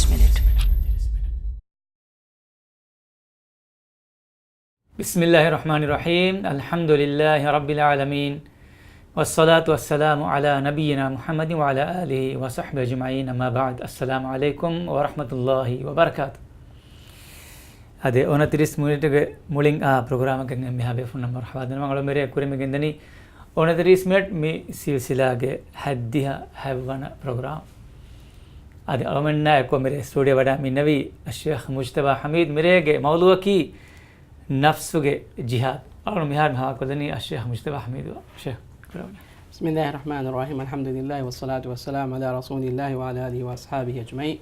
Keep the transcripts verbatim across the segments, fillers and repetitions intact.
بسم الله الرحمن الرحيم. الحمد لله رب العالمين. والصلاة والسلام على نبينا محمد وعلى آله وصحبه أجمعين. أما بعد. السلام عليكم ورحمة الله وبركاته. އަދި އޮނަތިރީސް މިނިޓުގެ މުޅިން އާ ޕްރޮގްރާމަކަށް އެންމެހާ ބޭފުޅުންނަށް މަރުޙަބާ ދަންނަވަން. އަޅުގަނޑު މިރޭ ކުރިމަގެން ދަނީ އޮނަތިރީސް މިނިޓް މި ސިލްސިލާގެ ހަތްދިހަ ހަތްވަނަ ޕްރޮގްރާމް. އަދި އަޅުގަނޑުމެންނާ އެކު މިރޭ ސްޓޫޑިއޯ ވަޑައިގެންނެވީ އައްޝޭޚް މުޖްތަބާ ޙަމީދު. މިރޭގެ މައުޟޫޢަކީ ނަފްސުގެ ޖިހާދު. އަޅުގަނޑު މިހާރު ހަވާލުކޮށްލަނީ އައްޝޭޚް މުޖްތަބާ ޙަމީދުއަށް. ޝޭޚް، ކުރެވުން. بسم الله الرحمن الرحيم. الحمد لله والصلاة والسلام على رسول الله وعلى آله وأصحابه أجمعين.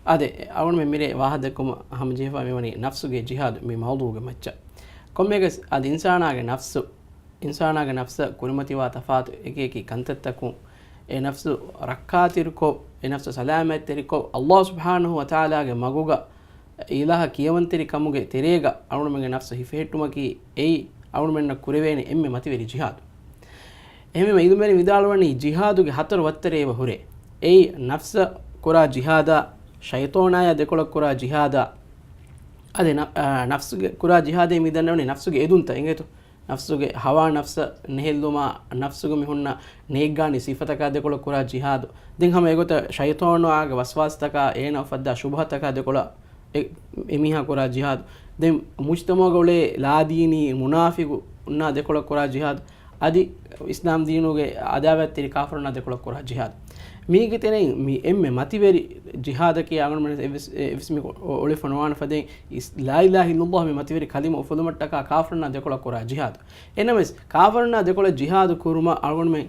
އާދެ، އަޅުގަނޑުމެން މިރޭ ވާހަކަދައްކަމުން ހަމަޖެހިފަ މިވަނީ ނަފްސުގެ ޖިހާދު މި މައުޟޫޢުގެ މައްޗަށް. ކޮންމެއަކަސް އަދި އިންސާނާގެ ނަފްސު، އިންސާނާގެ ނަފްސަށް ކުރިމަތިވާ ތަފާތު އެކި އެކި ކަންތައްތަކުން އެ ނަފްސު ރައްކާތެރިކޮށް، އެ ނަފްސު ސަލާމަތްތެރިކޮށް، ﷲ ސުބްޙާނަހޫ ވަތަޢާލާގެ މަގުގަ އިލާހަށް ކިޔަވަންތެރި ކަމުގެ ތެރޭގަ އަޅުގަނޑުމެންގެ ނަފްސު ހިފެހެއްޓުމަކީ އެއީ އަޅުގަނޑުމެންނަށް ކުރެވޭނެ އެންމެ މަތިވެރި ޖިހާދު. އެހެންވީމަ ޢިލްމުވެރިން ވިދާޅުވަނީ ޖިހާދުގެ ހަތަރު ވައްތަރެއް އެބަ ހުރޭ. އެއީ ނަފްސަށް ކުރާ ޖިހާދާ، ޝައިޠާނާޔާ ދެކޮޅަށް ކުރާ ޖިހާދާ، އަދި ނަ-، އާ، ނަފްސުގެ ކުރާ ޖިހާދޭ މި ދަންނަވަނީ ނަފްސުގެ އެދުންތައް އިނގޭތޯ. ނަފްސުގެ ހަވާ ނަފްސަށް ނެހެއްލުމާ، ނަފްސުގެ މި ހުންނަ ނޭއްގާނީ ސިފަތަކާ ދެކޮޅަށް ކުރާ ޖިހާދު. ދެން ހަމަ އެގޮތަށް ޝައިޠާނާގެ ވަސްވާސްތަކާ، އޭނާ އުފައްދާ ޝުބުހަތަކާ ދެކޮޅަށް އެ-، އެމީހާ ކުރާ ޖިހާދު. ދެން މުޖްތަމަޢުގަ އުޅޭ ލާދީނީ މުނާފިޤުންނާ ދެކޮޅަށް ކުރާ ޖިހާދު. އަދި އިސްލާމް ދީނުގެ އަދާވަތްތެރި ކާފަރުންނާ ދެކޮޅަށް ކުރާ ޖިހާދު. މީގެ ތެރެއިން މި އެންމެ މަތިވެރި ޖިހާދަކީ އަޅުގަނޑުމެން އެއްވެސް، އެއްވެސް މީހަކު އޮ-، އޮޅިފަ ނުވާނެ ފަދައިން އިސް-، ލާ އިލާހަ އިއްލައްލާހު މި މަތިވެރި ކަލިމަ އުފުލުމަށްޓަކާ ކާފަރުންނާ ދެކޮޅަށް ކުރާ ޖިހާދު. އެނަމަވެސް، ކާފަރުންނާ ދެކޮޅަށް ޖިހާދު ކުރުމަށް އަޅުގަނޑުމެން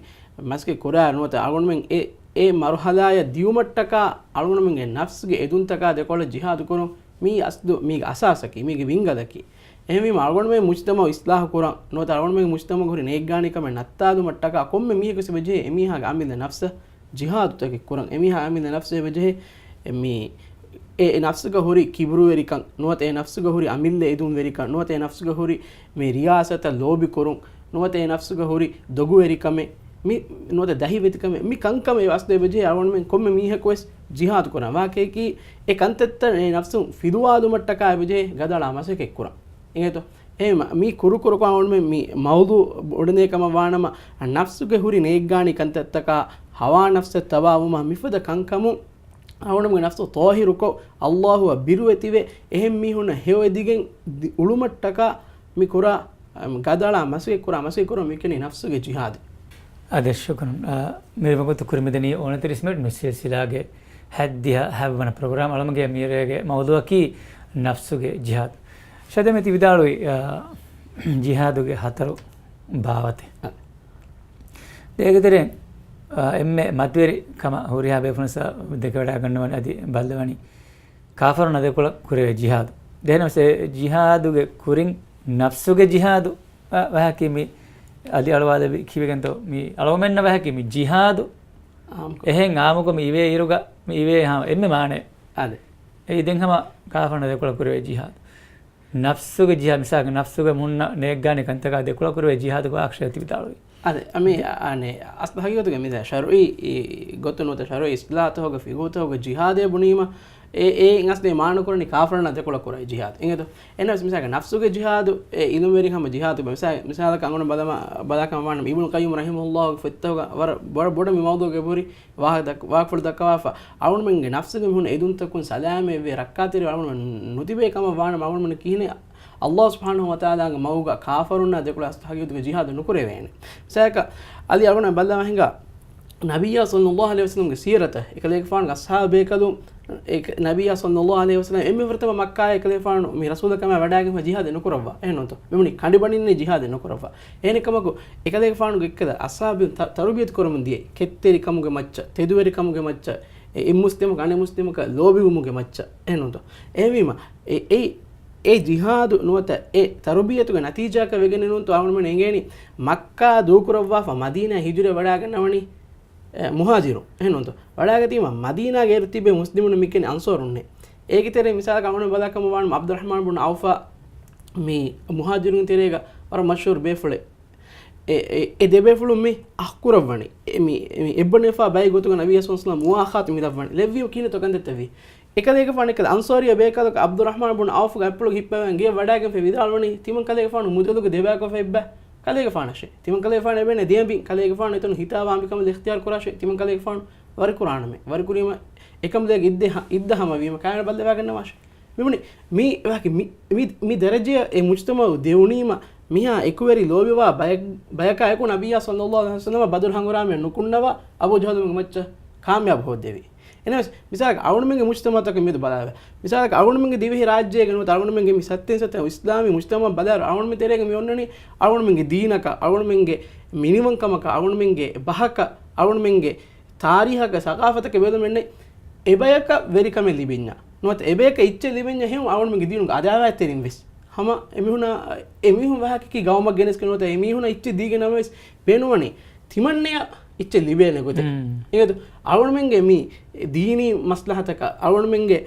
މަސްގެ ކުރާ ނުވަތަ އަޅުގަނޑުމެން އެ، އެ މަރުހަލާޔަށް ދިއުމަށްޓަކާ އަޅުގަނޑުމެންގެ ނަފްސުގެ އެދުންތަކާ ދެކޮޅަށް ޖިހާދު ކުރުން މީ އަސްލު މީގެ އަސާސަކީ، މީގެ ވިންގަލަކީ. އެހެންވީމަ އަޅުގަނޑުމެން މުޖްތަމަޢު އިސްލާހު ކުރަން ނުވަތަ އަޅުގަނޑުމެންގެ މުޖްތަމަޢުގަ ހުރި ނޭއްގާނީކަމެއް ނައްތާލުމަށްޓަކާ ކޮންމެ މީހަކުވެސް އެބަޖެހޭ އެމީހާގެ އަމިއްލަ ނަފްސަށް ޖިހާދުތަކެއް ކުރަން. އެމީހާ އަމިއްލަ ނަފްސު އެބަޖެހޭ މި އެ، އެ ނަފްސުގަ ހުރި ކިބުރުވެރިކަން ނުވަތަ އެ ނަފްސުގަ ހުރި އަމިއްލަ އެދުންވެރިކަން ނުވަތަ އެ ނަފްސުގަ ހުރި މި ރިޔާސަތަށް ލޯބިކުރުން ނުވަތަ އެ ނަފްސުގަ ހުރި ދޮގުވެރިކަމެއް މި ނުވަތަ ދަހިވެތިކަމެއް މި ކަންކަމެއް އަސްލު އެބަޖެހޭ އަޅުގަނޑުމެން ކޮންމެ މީހަކުވެސް ޖިހާދު ކުރަން. ވާހަކައަކީ އެ ކަންތައްތައް އެ ނަފްސު ފިލުވާލުމަށްޓަކާ އެބަޖެހޭ ގަދައަޅާ މަސައްކަތް ކުރަން. އިނގޭތޯ؟ އެހެން މި ކުރުކުރުކޮށް އަޅުގަނޑުމެން މި މައުޟޫޢު ބުނެދޭ ކަމަށް ވާނަމަ، ނަފްސުގެ ހުރި ނޭއްގާނީ ކަންތައްތަކާ، ހަވާ ނަފްސަށް ތަބާވުމާ މިފަދަ ކަންކަމުން އަޅުގަނޑުމެންގެ ނަފްސު ޠާހިރުކޮށް، ﷲ އަށް ބިރުވެތިވެ، އެހެން މީހުންނަށް ހެޔޮއެދިގެން ދި-، އުޅުމަށްޓަކާ މި ކުރާ، އަ، ގަދައަޅާ މަސައްކަތް ކުރާ، މަސައްކަތް ކުރުން މި ކިޔަނީ ނަފްސުގެ ޖިހާދު. އާދެ، ޝުކުރުން. އަ، މި ވަގުތު ކުރިމަދަނީ އޮނަތިރީސް މިނިޓް މި ސިލްސިލާގެ ހަތްދިހަ ހަތްވަނަ ޕްރޮގްރާމް. އަޅަމުގެ މިރޭގެ މައުޟޫޢަކީ ނަފްސުގެ ޖިހާދު. ޝަދެ މިތި ވިދާޅުވި، އަ، ޖިހާދުގެ ހަތަރު ބާވަތެއް. އަ. ދޭގެ ތެރެއިން، އ، އެންމެ މަތިވެރި ކަމަށް ހުރިހާ ބޭފުޅުންސާ ދެކެވަޑައިގަންނަވަނީ އަދި ބައްލަވަނީ ކާފަރުންނާ ދެކޮޅަށް ކުރެވޭ ޖިހާދު. ދެން ވެސް އެ ޖިހާދުގެ ކުރިން ނަފްސުގެ ޖިހާދު، އަ، ވަހަކީ މި އަދި އަޅުވާލެވި ކިބިގެންތޯ މި އަޅުގަމެންނަށް ވަހަކީ މި ޖިހާދު. އާއްމުކޮށް. އެހެން އާއްމުކޮށް މި އިވޭ އިރުގަ މި އިވޭ ހާ އެންމެ މާނައެއް. އާދެ. އެއީ ދެން ހަމަ ކާފަރުންނާ ދެކޮޅަށް ކުރެވޭ ޖިހާދު. ނަފްސުގެ ޖިހާދު، މިސާލަކަށް ނަފްސުގެ މުންނަ ނޭއްގާނީ ކަންތަކާ ދެކޮޅަށް ކުރެވޭ ޖިހާދުގެ ވާހަކަ ތި ވިދާޅުވީ. އަދި، އަ، މި، އަ، އަނެއް، އަސްލު ހަގީގަތުގަ މި ޝަރުޢީ ގޮތުން ނުވަތަ ޝަރުޢީ އިސްތިލާހުތަކުގަ ފިގުހުތަކުގަ ޖިހާދޭ ބުނީމަ، އެ، އެ އަސްލު މާނަކުރަނީ ކާފަރުންނާ ދެކޮޅަށް ކުރާ ޖިހާދު. އިނގޭތޯ؟ އެހެންނަމަވެސް މިސާލަކަށް ނަފްސުގެ ޖިހާދު، އެ އިލްމުވެރިން ހަމަ ޖިހާދު. މިސާ-، މިސާލަކަށް އަޅުގަނޑު ބަލަމާ، ބަލާކަމަށް ވާނަމަ އިބްނު ޤައްޔިމް ރަޙިމަހުﷲގެ ފޮތްތަކުގަ ވަރަށް ބޮޑަށް، ބޮޑަށް މި މައުޟޫޢުގެ އެބަހުރި ވާހަކަ ދައްކަ-، ވާހަކަފުޅު ދައްކަވާފަ. އަޅުގަނޑުމެންގެ ނަފްސުގެ މި ހުންނަ އެދުންތަކުން ސަލާމަތްވެ ރައްކާތެރިވެ އަޅުގަނޑުމެން ނުތިބޭ ކަމަށް ވާނަމަ އަޅުގަނޑުމެން ކިހިނެއް ﷲ ސުބްޙާނަހޫ ވަތަޢާލާގެ މަގުގަ ކާފަރުންނާ ދެކޮޅަށް އަސްލު ހަގީގަތުގަ ޖިހާދު ނުކުރެވޭނެ. މިސާލަކަށް އަދި އަޅުގަނޑަށް ބައްލަވާ ހިނގާ، ނަބިއްޔާ ޞައްލައްލާހު ޢަލައިހި ވަސައްލަމްގެ ސީރަތަށް އެކަލޭގެފާނުގެ އަޞްޙާބު ބޭކަލުން، އެ ނަބިއްޔާ ޞައްލައްލާހު ޢަލައިހި ވަސައްލަމް އެންމެ ފުރަތަމަ މައްކާއަށް އެކަލޭގެފާނު މި ރަސޫލާ ކަމަށް ވަޑައިގެންފަ ޖިހާދެއް ނުކުރައްވާ. އެހެންނޫންތޯ؟ މި ބުނީ ކަނޑިބަނިންނޭ ޖިހާދެއް ނުކުރައްވާ. އެހެނެއް ކަމަކު، އެކަލޭގެފާނުގެ އެއްކަލަ އަޞްޙާބުން ތަ-، ތަރުބިޔަތު ކުރަމުން ދިޔައީ ކެތްތެރިކަމުގެ މައްޗަށް، ތެދުވެރިކަމުގެ މައްޗަށް، އެ އެއްމުސްލިމަކު އަނެއްމުސްލިމަކަށް ލޯބިވުމުގެ މައްޗަށް. އެހެންނޫންތޯ؟ އެހެންވީމަ، އެ، އެ، އެ ޖިހާދު ނުވަތަ އެ ތަރުބިޔަތުގެ ނަތީޖާއަކަށް ވެގެންނޫންތޯ އަޅުގަނޑުމެން އެނގޭނީ މައްކާ ދޫކުރައްވާފަ މަދީނާ ހިޖުރަ ވަޑައިގަންނަވަނީ، އެ، މުހާޖިރުން. އެހެންނޫންތޯ؟ ވަޑައިގަތީމަ މަދީނާގެ އިރު ތިބޭ މުސްލިމުން މި ކިޔަނީ އަންޞާރުންނޭ. އޭގެ ތެރޭ މިސާލަކަށް އަޅުގަނޑު ބަލާކަމަށް ވާނަމަ ޢަބްދުއްރަޙްމާން ބުން ޢައުފާ މި މުހާޖިރުން ތެރޭގަ ވަރަށް މަޝްހޫރު ބޭފުޅެއް. އެ، އެ، އެ ދެބޭފުޅުން މި އަޚްކުރައްވަނީ. އެ މި، މި އެއްބަނޑު ވެފާ ބައި ގޮތުގަ ނަބީ ސައްލަﷲ ވަސައްލަމަ މުވާޚާތު މި ލައްވަނީ. ލެއްވީމަ ކިހިނެއްތޯ ކަންތައްތައް ވީ. އެކަލޭގެފާނު އެކަލަ އަންޞާރީ ބޭކަލަކު ޢަބްދުއްރަޙްމާން ބުން ޢައުފުގެ އަތްޕުޅުގަ ހިއްޕަވަން ގެޔަށް ވަޑާގެންފަ ވިދާޅުވަނީ، ތިމަން ކަލޭގެފާނު މުދަލުގެ ދެބައިކޮށްފަ އެއްބަ ކަލޭގެފާނަށޭ. ތިމަން ކަލޭގެފާނު އެބޭނެ ދޭން ބިން ކަލޭގެފާނު އެތަނު ހިތާވާ މިކަމަށް އިޚްތިޔާރު ކުރާށޭ. ތިމަން ކަލޭގެފާނު ވަރިކުރާނަމޭ. ވަރިކުރީމަ އެކަމުދޭގެ އިއްދަ ހަ-، އިއްދަ ހަމަވީމަ ކާން ބައްލަވާގަންނަވާށޭ. މިބުނި މި ވަކި މި، މި، މި ދަރަޖަޔަށް އެ މުޖްތަމަޢު ދެވުނީމަ މިހާ އެކުވެރި ލޯބިވާ ބަޔަ-، ބަޔަކާ އެކު ނަބިއްޔާ ޞައްލަﷲ ޢަލައިހި ވަސައްލަމަ ބަދުރު ހަނގުރާމަޔަށް ނުކުންނަވާ އަބޫ ޖަހަލުމެންގެ މައްޗަށް ކާމިޔާބު ހޯއްދެވި. އެނަމަވެސް، މިސާލަކަށް އަޅުގަނޑުމެންގެ މުޖްތަމަޢުތަކަށް މިއަދު ބަލާލަބަ. މިސާލަކަށް އަޅުގަނޑުމެންގެ ދިވެހި ރާއްޖޭގެ ނުވަތަ އަޅުގަނޑުމެންގެ މި ސައްތައިން ސައްތަ އިސްލާމީ މުޖްތަމަޢަށް ބަލާއިރު އަޅުގަނޑުމެން ތެރޭގަ މި އޮންނަނީ އަޅުގަނޑުމެންގެ ދީނަކަށް، އަޅުގަނޑުމެންގެ މިނިވަންކަމަކަށް، އަޅުގަނޑުމެންގެ ބަހަކަށް، އަޅުގަނޑުމެންގެ ތާރީޚަކަށް، ސަޤާފަތަކަށް ބެލުމެއްނެތް. އެބަޔަކަށް ވެރިކަމެއް ލިބިންޏާ ނުވަތަ އެބަޔަކަށް އެއްޗެއް ލިބިންޏާ ހެޔޮ އަޅުގަނޑުމެންގެ ދީނުގެ އަދާވާތްތެރިން ވެސް ހަމަ އެމީހުނާ، އެމީހުން ވާހަކަކީ ގައުމަށް ގެނެސްގެން ނުވަތަ އެމީހުނާ އެއްޗެއް ދީގެން ނަމަވެސް ބޭނުންވަނީ ތިމަންނަޔަށް އެއްޗެއް ލިބޭނެ ގޮތެއް. އެނގޭތޯ؟ އަޅުގަނޑުމެންގެ މި ދީނީ މަސްލަހަތަކަށް، އަޅުގަނޑުމެންގެ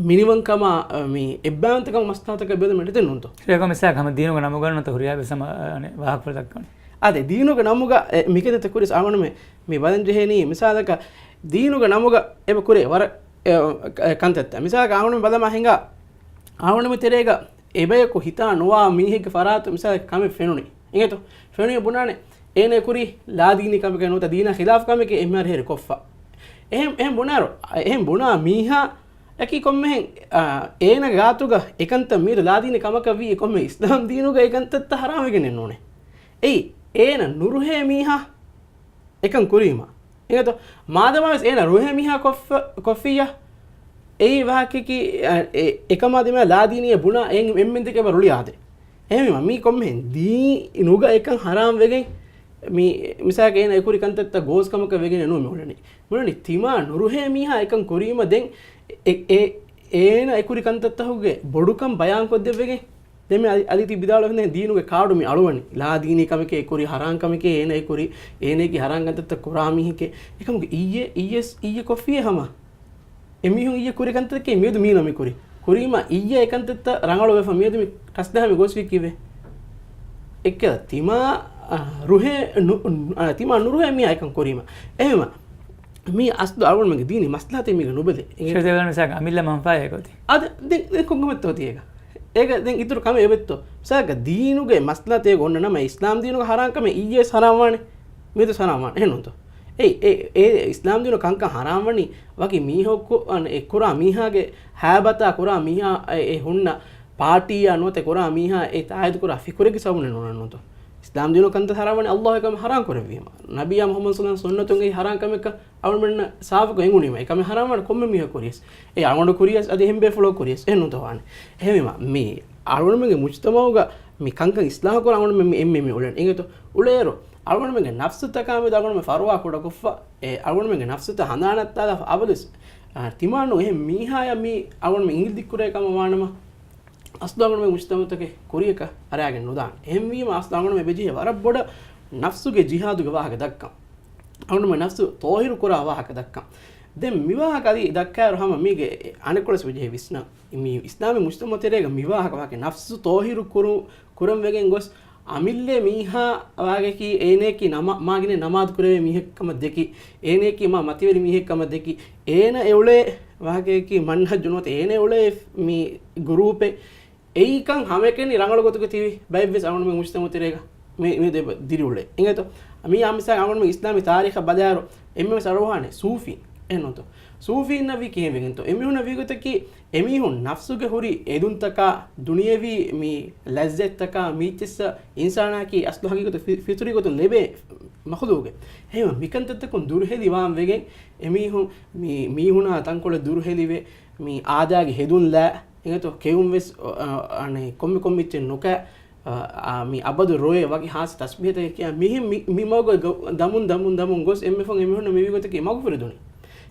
މިނިވަންކަމާ، މި އެއްބައިވަންތަކަމު މަސްލަހަތަކަށް ބެލުމެއް ނެތެއް ނޫންތޯ؟ ޝޭޚް މިސާލަކަށް ހަމަ ދީނުގެ ނަމުގަ ނުވަތަ ހުރިހާ ވެސް ހަމަ ވާހަކަފުޅު ދައްކަނީ. އާދެ، ދީނުގެ ނަމުގަ އެ، މިކަންތައް ކުރިޔަސް އަޅުގަނޑުމެން މި ބަލަން ޖެހޭނީ، މިސާލަކަށް ދީނުގެ ނަމުގަ އެބަ ކުރޭ ވަރަށް، އެ، އެ، ކަންތައްތައް. މިސާލަކަށް އަޅުގަނޑުމެން ބަލަމާ ހިނގާ، އަޅުގަނޑުމެން ތެރޭގަ އެބަޔަކު ހިތާ ނުވާ މީހެއްގެ ފަރާތު މިސާލަކަށް ކަމެއް ފެނުނީ. އިނގޭތޯ؟ ފެނުނީ ބުނާނެ އޭނަ ކުރީ ލާދީނީ ކަމެކޭ ނުވަތަ ދީނާ ޚިލާފު ކަމެކޭ އެހެން ހެރި ކޮށްފަ. އެހެން، އެހެން ބުނާރު، އެހެން ބުނާ މީހާ އަކީ ކޮންމެހެން، އާ، އޭނަ ގާތުގަ އެކަންތައް މިއަދު ލާދީނީ ކަމަކަށް ވީ އެ ކޮންމެ އިސްލާމް ދީނުގަ އެކަންތައްތައް ހަރާމްވެގެނެއް ނޫނޭ. އެއީ، އޭނަ ނުރުހޭ މީހާ އެކަން ކުރީމަ. އެނގޭތޯ؟ މާދަމާވެސް އޭނަ ރުހޭ މީހާ ކޮށްފަ-، ކޮށްފިއްޔާ، އެއީ ވާހަކައަކީ، އެ، އެކަމާ ދެމެ ލާދީނީއެއް ބުނާ އެ-، އެންމެން ދެކެ އެބަ ރުޅި އާދެ. އެހެންވީމަ، މީ ކޮންމެހެން ދީނުގަ އެކަން ހަރާމް ވެގެން، މި މިސާލަކަށް އޭނަ އެކުރި ކަންތައްތައް ގޯސް ކަމަކަށް ވެގެނެއް ނޫން މި އުޅެނީ. މި އުޅެނީ ތިމާ ނުރުހޭ މީހާ އެކަން ކުރީމަ ދެން އެ، އެ، އޭނަ އެކުރި ކަންތައްތަކުގެ ބޮޑުކަން ބަޔާންކޮށްދެއްވެގެން. ދެން މި އަލި-، އަލި ތި ވިދާޅުވެފަ ދީނުގެ ކާޑު މި އަޅުވަނީ. ލާދީނީ ކަމެކޭ އެ ކުރީ ހަރާން ކަމެކޭ އޭނަ އެ ކުރީ، އޭނައަކީ ހަރާން ކަންތައްތައް ކުރާ މީހެކޭ. އެކަމަކު އިއްޔެ، އިއްޔެ، އިއްޔެ ކޮށްފިއޭ ހަމަ. އެމީހުން އިއްޔެ ކުރި ކަންތައްތަކެއް މިއަދު މީނަ މި ކުރީ. ކުރީމަ އިއްޔެ އެކަންތައްތައް ރަނގަޅުވެފަ މިއަދު މި ޓަސްދާ މި ގޮސް ވީ ކީއްވެ؟ އެއްކަލަ ތިމާ، އަ، ރުހޭ ނު-، އަ، ތިމާ ނުރުހޭ މީހާ އެކަން ކުރީމަ. އެހެންވީމަ، މީ އަސްލު އަޅުގަނޑުމެންގެ ދީނީ މަސްލަހަތެއް މީގަ ނުބެލޭ. އެނގޭ؟ ޝޭޚް ދެވަނަ މިސާލަކަށް އަމިއްލަ މަންފާއެއް ގޮތީ. އަދި ދެން، ދެން ކޮންކަމެއްތޯ ތީ އޭގަ؟ އޭގަ ދެން އިތުރު ކަމެއް އެބައްތޯ؟ މިސާލަކަށް ދީނުގެ މަސްލަހަތެއް އޮންނަ ނަމަ އިސްލާމް ދީނުގެ ހަރާން ކަމެއް އިއްޔެ ވެސް ހަރާން ވާނެ. މިއަދު ވެސް ހަރާން ވާނެ. އެހެން ނޫންތޯ؟ އެއީ، އެ، އެ އިސްލާމް ދީނު ކަންކަން ހަރާން ވަނީ ވަކި މީހަކު، އަން، އެ ކުރާ މީހާގެ ހައިބަތާ ކުރާ މީހާ އެ، އެ ހުންނަ ޕާޓީއާ ނުވަތަ ކުރާ މީހާ އެ ތާއީދު ކުރާ ފިކުރެއްގެ ސަބަބުން ނޫން ނޫންތޯ؟ އިސްލާމް ދީނު ކަންތައް ހަރާން ވަނީ އައްލާހު އެކަމަށް ހަރާން ކުރެއްވީމަ. ނަބިއްޔާ މުޙައްމަދު ޞައްލަﷲ ޢަލައިހި ވަސައްލަމް ސުންނަތުން އެއީ ހަރާން ކަމެއްކަން އަޅުގަނޑުމެންނަށް ސާފުކޮށް އެނގުނީމަ. އެކަމެއް ހަރާން ވާނެ ކޮންމެ މީހަކު ކުރިޔަސް. އެ އަޅުގަނޑު ކުރިޔަސް އަދި އެހެން ބޭފުޅަކު ކުރިޔަސް. އެހެން ނޫންތޯ ވާނެ. އެހެންވީމަ، މި އަޅުގަނޑުމެންގެ މުޖްތަމަޢުގަ މި ކަންކަން އިސްލާހު ކުރަން އަޅުގަނޑުމެން މި އެންމެ މި އުޅެން. އިނގޭތޯ؟ އުޅޭއިރު، އަޅުގަނޑުމެންގެ ނަފްސުތަކާ މެދު އަޅުގަނޑުމެން ފަރުވާ ކުޑަކޮށްފަ، އެ އަޅުގަނޑުމެންގެ ނަފްސުތައް ހަނދާނަށް ތާލާފަ އަބަދުވެސް، އާ، ތިމާނު އެހެން މީހާޔަށް މި އަޅުގަނޑުމެން އިނގިލި ދިއްކުރޭ ކަމަށް ވާނަމަ، އަސްލު އަޅުގަނޑުމެން މުޖްތަމަޢުތަކެއް ކުރިޔަކަށް އަރާގެން ނުދާނެ. އެހެންވީމަ، އަސްލު އަޅުގަނޑުމެން އެބަޖެހޭ ވަރަށް ބޮޑަށް ނަފްސުގެ ޖިހާދުގެ ވާހަކަ ދައްކަން. އަޅުގަނޑުމެން ނަފްސު ޠާހިރު ކުރާ ވާހަކަ ދައްކަން. ދެން މި ވާހަކަ އަދި ދައްކާއިރު ހަމަ މީގެ އަނެއްކޮޅަށް ވެސް އެބަޖެހޭ ވިސްނަން. މި އިސްލާމީ މުޖްތަމަޢު ތެރޭގަ މި ވާހަކަ ވާހަކަ ނަފްސު ޠާހިރު ކުރު-، ކުރަން ވެގެން ގޮސް، އަމިއްލަ މީހާ ވާގެކީ އޭނައަކީ ނަމާ-، މާ ގިނަ ނަމާދު ކުރެވޭ މީހެއް ކަމަށް ދެކި، އޭނައަކީ މާ މަތިވެރި މީހެއް ކަމަށް ދެކި، އޭނަ އެ އުޅޭ ވާގެކީ މަންހަޖު ނުވަތަ އޭނަ އެ އުޅޭ މި ގުރޫޕެއް. އެއީކަން ހަމައެކަނި ރަނގަޅު ގޮތުގަ ތިބި ބައެއްވެސް އަޅުގަނޑުމެން މުޖްތަމަޢު ތެރޭގަ މި، މި ދެބަ-، ދިރިއުޅޭ. އިނގޭތޯ؟ މި އާ މިސާލް އަޅުގަނޑުމެން އިސްލާމީ ތާރީޚަށް ބަލާއިރު އެންމެ ވެސް އަޑުއަހާނެ ސޫފީން. އެހެންނޫންތޯ؟ ސޫފީންނަށް ވީ ކިހިނެއްވެގެންތޯ؟ އެމީހުންނަށް ވީ ގޮތަކީ އެމީހުން ނަފްސުގެ ހުރި އެދުންތަކާ، ދުނިޔަވީ މި ލައްޒަތްތަކާ، މީއްޗިއްސަށް އިންސާނާއަކީ އަސްލު ހަގީގަތު ފި-، ފިތުރީ ގޮތުން ލެބޭ މަޚުލޫގެއް. އެހެންވެ، މިކަންތައްތަކުން ދުރުހެލި ވާން ވެގެން އެމީހުން މި މީހުނާ ތަންކޮޅެއް ދުރުހެލިވެ، މި އާދައިގެ ހެދުން ލާ، އިނގޭތޯ، ކެއުން ވެސް، އަ، އަ، އަނެއް ކޮންމެ ކޮންމެ އެއްޗެއް ނުކާ، އަ، އަ، މި އަބަދު ރޮއެ ވަކި ހާސް ތަސްބީހަތަކެއް ކިޔާ މިހެން މި، މި މަގުގަ ދަމުން، ދަމުން، ދަމުން ގޮސް އެންމެ ފަހުން އެމީހުންނަށް މިވީ ގޮތަކީ މަގުފުރެދުނީ.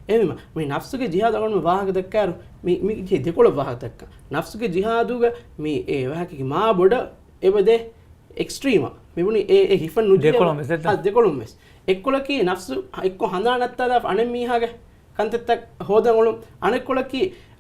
އެހެންވީމަ، މި ނަފްސުގެ ޖިހާދު އަޅުގަނޑު ވާހަކަ ދައްކާއިރު، މި، މި ޖެހޭ ދެކޮޅަށް ވާހަކަ ދައްކަން. ނަފްސުގެ ޖިހާދުގަ މި އެ ވާހަކަކީ މާ ބޮޑަށް އެބަދޭ އެކްސްޓްރީމަށް. މިބުނީ އެ، އެ ހިފަން ނުޖެހޭ. ދެކޮޅުން ވެސް އެއް އަ، ދެކޮޅުން ވެސް. އެއްކޮޅަކީ ނަފްސު އެއްކޮށް ހަނދާން ނައްތާލާފަ އަނެއް މީހާގެ ކަންތައްތައް ހޯދަން އުޅުން. އަނެއްކޮޅަކީ،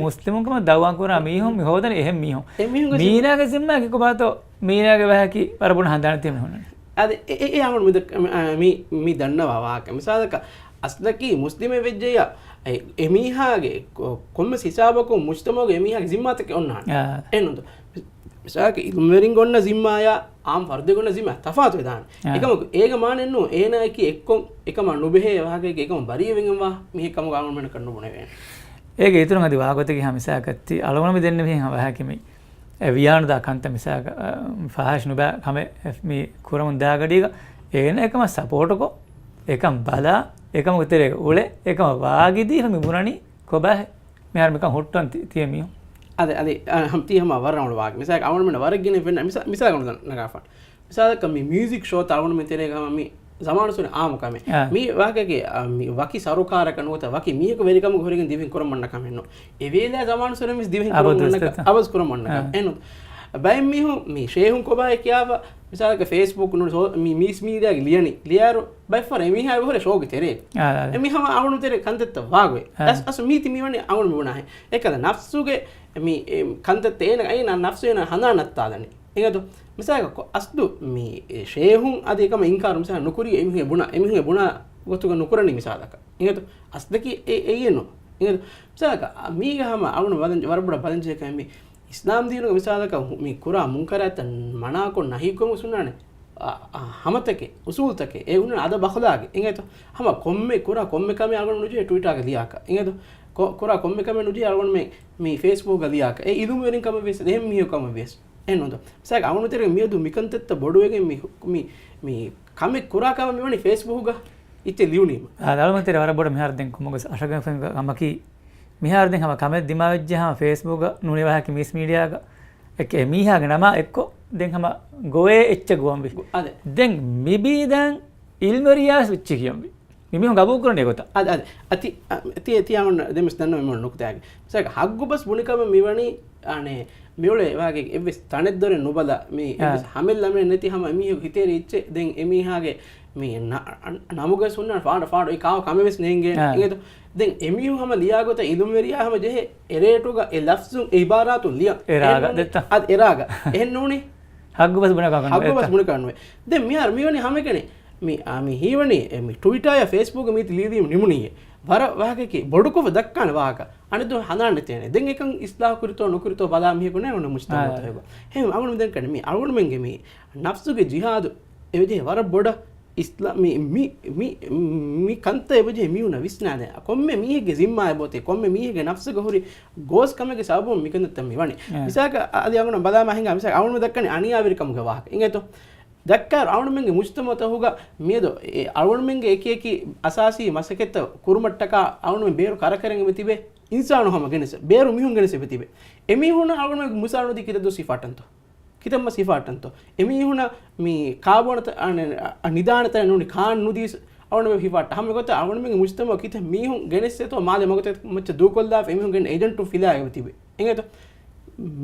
އާދެ. މުސްލިމުން ކަމަށް ދައުވާ ކުރާ މީހުން މި ހޯދަނީ އެހެން މީހުން. އެ މީހުންގެ ޒިން- މީނާގެ ޒިންމާއަކީ ކޮބާތޯ؟ މީނާގެ ވާހަކަ ވަރަށް ބޮޑަށް ހަނދާން ތިބެ ހުންނަނީ. އާދެ، އެ، އެ، އެ އަޅުގަނޑު މި ދަ-، މި، މި، މި ދަންނަވާ ވާހަކަ. މިސާލަކަށް، އަސްލަކީ މުސްލިމެއް ވެއްޖެއްޔާ، އެ، އެ މީހާގެ ކޮ-، ކޮންމެސް ހިސާބަކުން މުޖްތަމަޢުގެ އެ މީހާގެ ޒިންމާތަކެއް އޮންނާނެ. އާ. އެހެންނުންތޯ؟ މިސާލަކަށް އިލްމުވެރިން އޮންނަ ޒިންމާޔާ އާންމު ފަރުދެއް އޮންނަ ޒިންމާ ތަފާތު ވެދާނެ. އާ. އެކަމަކު އޭގެ މާނައެއް ނޫން، އޭނާއަކީ އެއްކޮށް އެކަމާ ނުބެހޭ ވާހަކައެއްގެ އެކަމަށް ބަރީއަވެގެންވާ މީހެއް ކަމުގަ އަޅުގަނޑުމެންނަކަށް ނުބުނެވޭނެ. އޭގެ އިތުރުން އަދި ވާގޮތަކީ ހަމަ މިސާލަކަށް ތި އަޅުގަނޑު މި ދެންނެވިހެން ވާހަކަ މި އެ ވިޔާނުދާ ކަންތައް މިސާލަކަށް، އަ، ފަހާޝް ނުބާ ކަމެއް މި ކުރަމުން ދާ ގަޑީގަ އޭނަ އެކަމަށް ސަޕޯޓުކޮށް، އެކަން ބަލާ، އެކަމުގެ ތެރޭގަ އުޅެ، އެކަމަށް ވާގިދީފަ މި ބުނަނީ ކޮބާހޭ؟ މިހާރު މިކަން ހުއްޓަން ތި-، ތިޔަ މީހުން. އަދެ، އަދެ، އަ، ހަމް ތީ ހަމަ ވަރަށް ވާގި. މިސާލަކަށް އަޅުގަނޑުމެން ވަރަށް ގިނަ ފެންނަ މިސާ-، މިސާލަކަށް ނަގާފަ. މިސާލަކަށް މި މިއުޒިކް ޝޯތައް އަޅުގަނޑުމެން ތެރޭގަ ހަމަ މި ޒަމާނުއްސުރެ އާއްމު ކަމެއް. އާ. މި ވާހަކައިގެ، އަ، މި ވަކި ސަރުކާރަކަށް ނުވަތަ ވަކި މީހަކު ވެރިކަމުގެ ހުރެގެން ދިވެހިން ކުރަން މަންނަ ކަމެއް ނޫން. އެ ވޭލާ ޒަމާނުއްސުރެ ވެސް ދިވެހިން ކުރަން އަބަދު މަންނަ ވެސް ކަ-، އަބަދު ކުރަން މަންނަ ކަމެއް. އާ. އެހެން ނޫން. ބައެއް މީހުން މި ޝޭހުން ކޮބާހޭ ކިޔާފަ، މިސާލަކަށް ފޭސްބުކް ނޫން ސޯ-، މި މީސް މީޑިއާގެ ލިޔަނީ. ލިޔާއިރު ބައެއް ފަހަރަށް އެމީހާ އެބަހުރޭ ޝޯގެ ތެރޭގަ. އާ، އާ. އެމީހާ އަޅުގަނޑު ތެރޭ ކަންތައްތައް ވާގޮތް. އާ. އަސް-، އަސް މީތި މިވަނީ އަޅުގަނޑު މިބުނާހެން. އެކަލަ ނަފްސުގެ މި، އެ، ކަންތައްތައް އޭނަ، އޭނަ ނަފްސު އޭނަ ހަނދާން ނައްތާލަނީ. އިނގޭތޯ؟ މިސާލަކަށް ކޮ-، އަސްލު މި، އެ، ޝޭހުން އަދި އެކަމަށް އިންކާރު މިސާލަކަށް ނުކުރީ އެމީހުން ބުނާ، އެމީހުން ބުނާ ގޮތުގަ ނުކުރަނީ މިސާލަކަށް. އިނގޭތޯ؟ އަސްލަކީ އެ، އެއީ ނޫން. އިނގޭތޯ؟ މިސާލަކަށް، އަ، މީގަ ހަމަ އަޅުގަނޑު ވަރަށް ބަލަންޖެހޭ ކަމެއް މި އިސްލާމް ދީނުގެ މިސާލަކަށް ހު-، މި ކުރާ މުންކަރާތްތައް މަނާކޮށް ނަހީކޮށް ހުންނާނެ. އަ، އަ، ހަމަތަކެއް، އުސޫލްތަކެއް، އެ ހުންނަ އަދަބު އަޚްލާގެއް. އިނގޭތޯ؟ ހަމަ ކޮންމެ ކުރާ ކޮންމެ ކަމެއް އަޅުގަނޑު ނުޖެހޭ ޓްވިޓާގަ ލިޔާކަށް. އިނގޭތޯ؟ ކޮ-، ކުރާ ކޮންމެ ކަމެއް ނުޖެހޭ އަޅުގަނޑުމެން މި ފޭސްބުކްގަ ލިޔާކަށް. އެ އިލުމްވެރިން ކަމަށް ވިޔަސް، އެހެން މީހުން ކަމަށް ވިޔަސް. އެހެން ނޫންތޯ؟ މިސާލަކަށް އަޅުގަނޑު ތެރޭ މިއަދު މިކަންތައްތައް ބޮޑުވެގެން މި، މި، މި ކަމެއް ކުރާ ކަމަށް މިވަނީ ފޭސްބުކްގަ އިއްޗެއް ލިޔުނީމަ. އާ، އަޅުގަނޑު ތެރޭ ވަރަށް ބޮޑަށް މިހާރު ދެން ކޮންމެސް އަށަގަނޑު ކަމަކީ، މިހާރު ދެން ހަމަ ކަމެއް ދިމާވެއްޖެ ހަމަ ފޭސްބުކްގަ ނޫނީ ވާހަކަ މީސް މީޑިއާގަ އެކޭ މީހާގެ ނަމާ އެއްކޮށް ދެން ހަމަ ގޮވޭ އެއްޗެއް ގޮވަންވީ. އަދެ. ދެން މިބީދަން އިލްމުވެރިޔާ ވެސް އެއްޗެއް ކިޔަންވީ. މި މީހުން ގަބޫލު ކުރަނީ އެގޮތަށް. އަދި، އަދި، އަތި، އަ، އަތި، އެތި އަމަން ދެމެސް ދަންނަ މި ނުކުތާގެ. މިސާލަކަށް ހައްގު ބަސް ބުނި ކަމަށް މިވަނީ، އަނެ، މިއުޅޭ ވާގެ އެއްވެސް ތަނެއް ދޮރެއް ނުބަލާ، މި އާ. އެއްވެސް ހަމެއް ލަމެއް ނެތި ހަމަ އެމީހު ހިތޭރި އެއްޗެއް ދެން އެމީހާގެ މި ނަ-، އަ-، ނަމުގެ ސުންނަ ފާޑު ފާޑު އެ ކާ ކަމެއް ވެސް ނޭނގޭ. އާ. އިނގޭތޯ؟ ދެން އެމީހުން ހަމަ ލިޔާ ގޮތަށް އިލުމްވެރިޔާ ހަމަ ޖެހޭ އެ ރޭޓުގަ އެ ލަފްޒުން އެ އިބާރާތުން ލިޔަން. އެ ރާގަ އެހެން ނޫނީ. ދެއްތަ؟ އަދި އެ ރާގަ. އެހެން ނޫނީ. ހައްގު ބަސް ބުނެ ކަމަކަށް ހައްގު ބަސް ނުވޭތަ؟ ބުނެ ކަމަކަށް ނުވޭ. ދެން މިހާރު މިވަނީ ހަމައެކަނި މި، އާ، މި ހީވަނީ، އެ، މި ޓްވިޓާއާ ފޭސްބުކް މީތި ލީލީމް ނިމުނީއޭ. ވަރަށް ވާހަކައަކީ ބޮޑުކޮށް ދައްކާނެ ވާހަކަ. އަނެއްދުވަހު ހަނދާން ނެތޭނެ. ދެން އެކަން އިސްލާހު ކުރިތޯ ނުކުރިތޯ ބަލާ މީހަކު ނޭނގުނެ މުޖްތަމަޢުތަކުގަ. އާ. ހެން އަޅުގަނޑު ދެން ކަން މި އަޅުގަނޑުމެންގެ މި ނަފްސުގެ ޖިހާދު އެވެޖެހޭ ވަރަށް ބޮޑަށް އިސްލާ-، މި، މި، މި، މި ކަންތައް އެބަޖެހޭ މީހުންނަށް ވިސްނާދޭ. ކޮންމެ މީހެއްގެ ޒިންމާއެއް ބޯތޭ، ކޮންމެ މީހެއްގެ ނަފްސުގަ ހުރި ގޯސް ކަމެއްގެ ސަބަބުން މިކަންތައްތައް މިވަނީ. އެ. މިސާލަކަށް އަ-، އަދި އަޅުގަނޑު ބަލާމާ ހިނގާ، މިސާލަކަށް އަޅުގަނޑު ދައްކަނީ އަނިޔާވެރިކަމުގެ ވާހަކަ. އިނގޭތޯ؟ ދައްކާއިރު އަޅުގަނޑުމެންގެ މުޖްތަމަޢުތަކުގަ މިއަދު އެ އަޅުގަނޑުމެންގެ އެކި އެކި އަސާސީ މަސައްކަތްތައް ކުރުމަށްޓަކާ އަޅުގަނޑުމެން ބޭރު ކަރަކަރަން އެބަ ތިބޭ އިންސާނު ހަމަ ގެނެސް، ބޭރު މީހުން ގެނެސް އެބަ ތިބޭ. އެމީހުންނަށް އަޅުގަނޑުމެން މުސާރަ ނުދީ ކިތައް ދުވަސް ހިފާއްޓަންތޯ؟ ކިތައްމަސް ހިފާއްޓަންތޯ؟ އެމީހުނަށް މި ކާބޯނަތަ-، އަނެ-، އަ، ނިދާނެ ތަނެއް ނޫނީ ކާން ނުދީސް އަޅުގަނޑުމެން ހިފާއްޓާ. ހަމަ ގޮތަށް އަޅުގަނޑުމެންގެ މުޖްތަމަޢު ކިތައް މީހުން ގެނެސްދޭތޯ މާލެ މަގުތައް މައްޗަށް ދޫކޮށްލާފަ އެމީހުން ގެން އޭޖެންޓުން ފިލާ އެބަ ތިބޭ. އިނގޭތޯ؟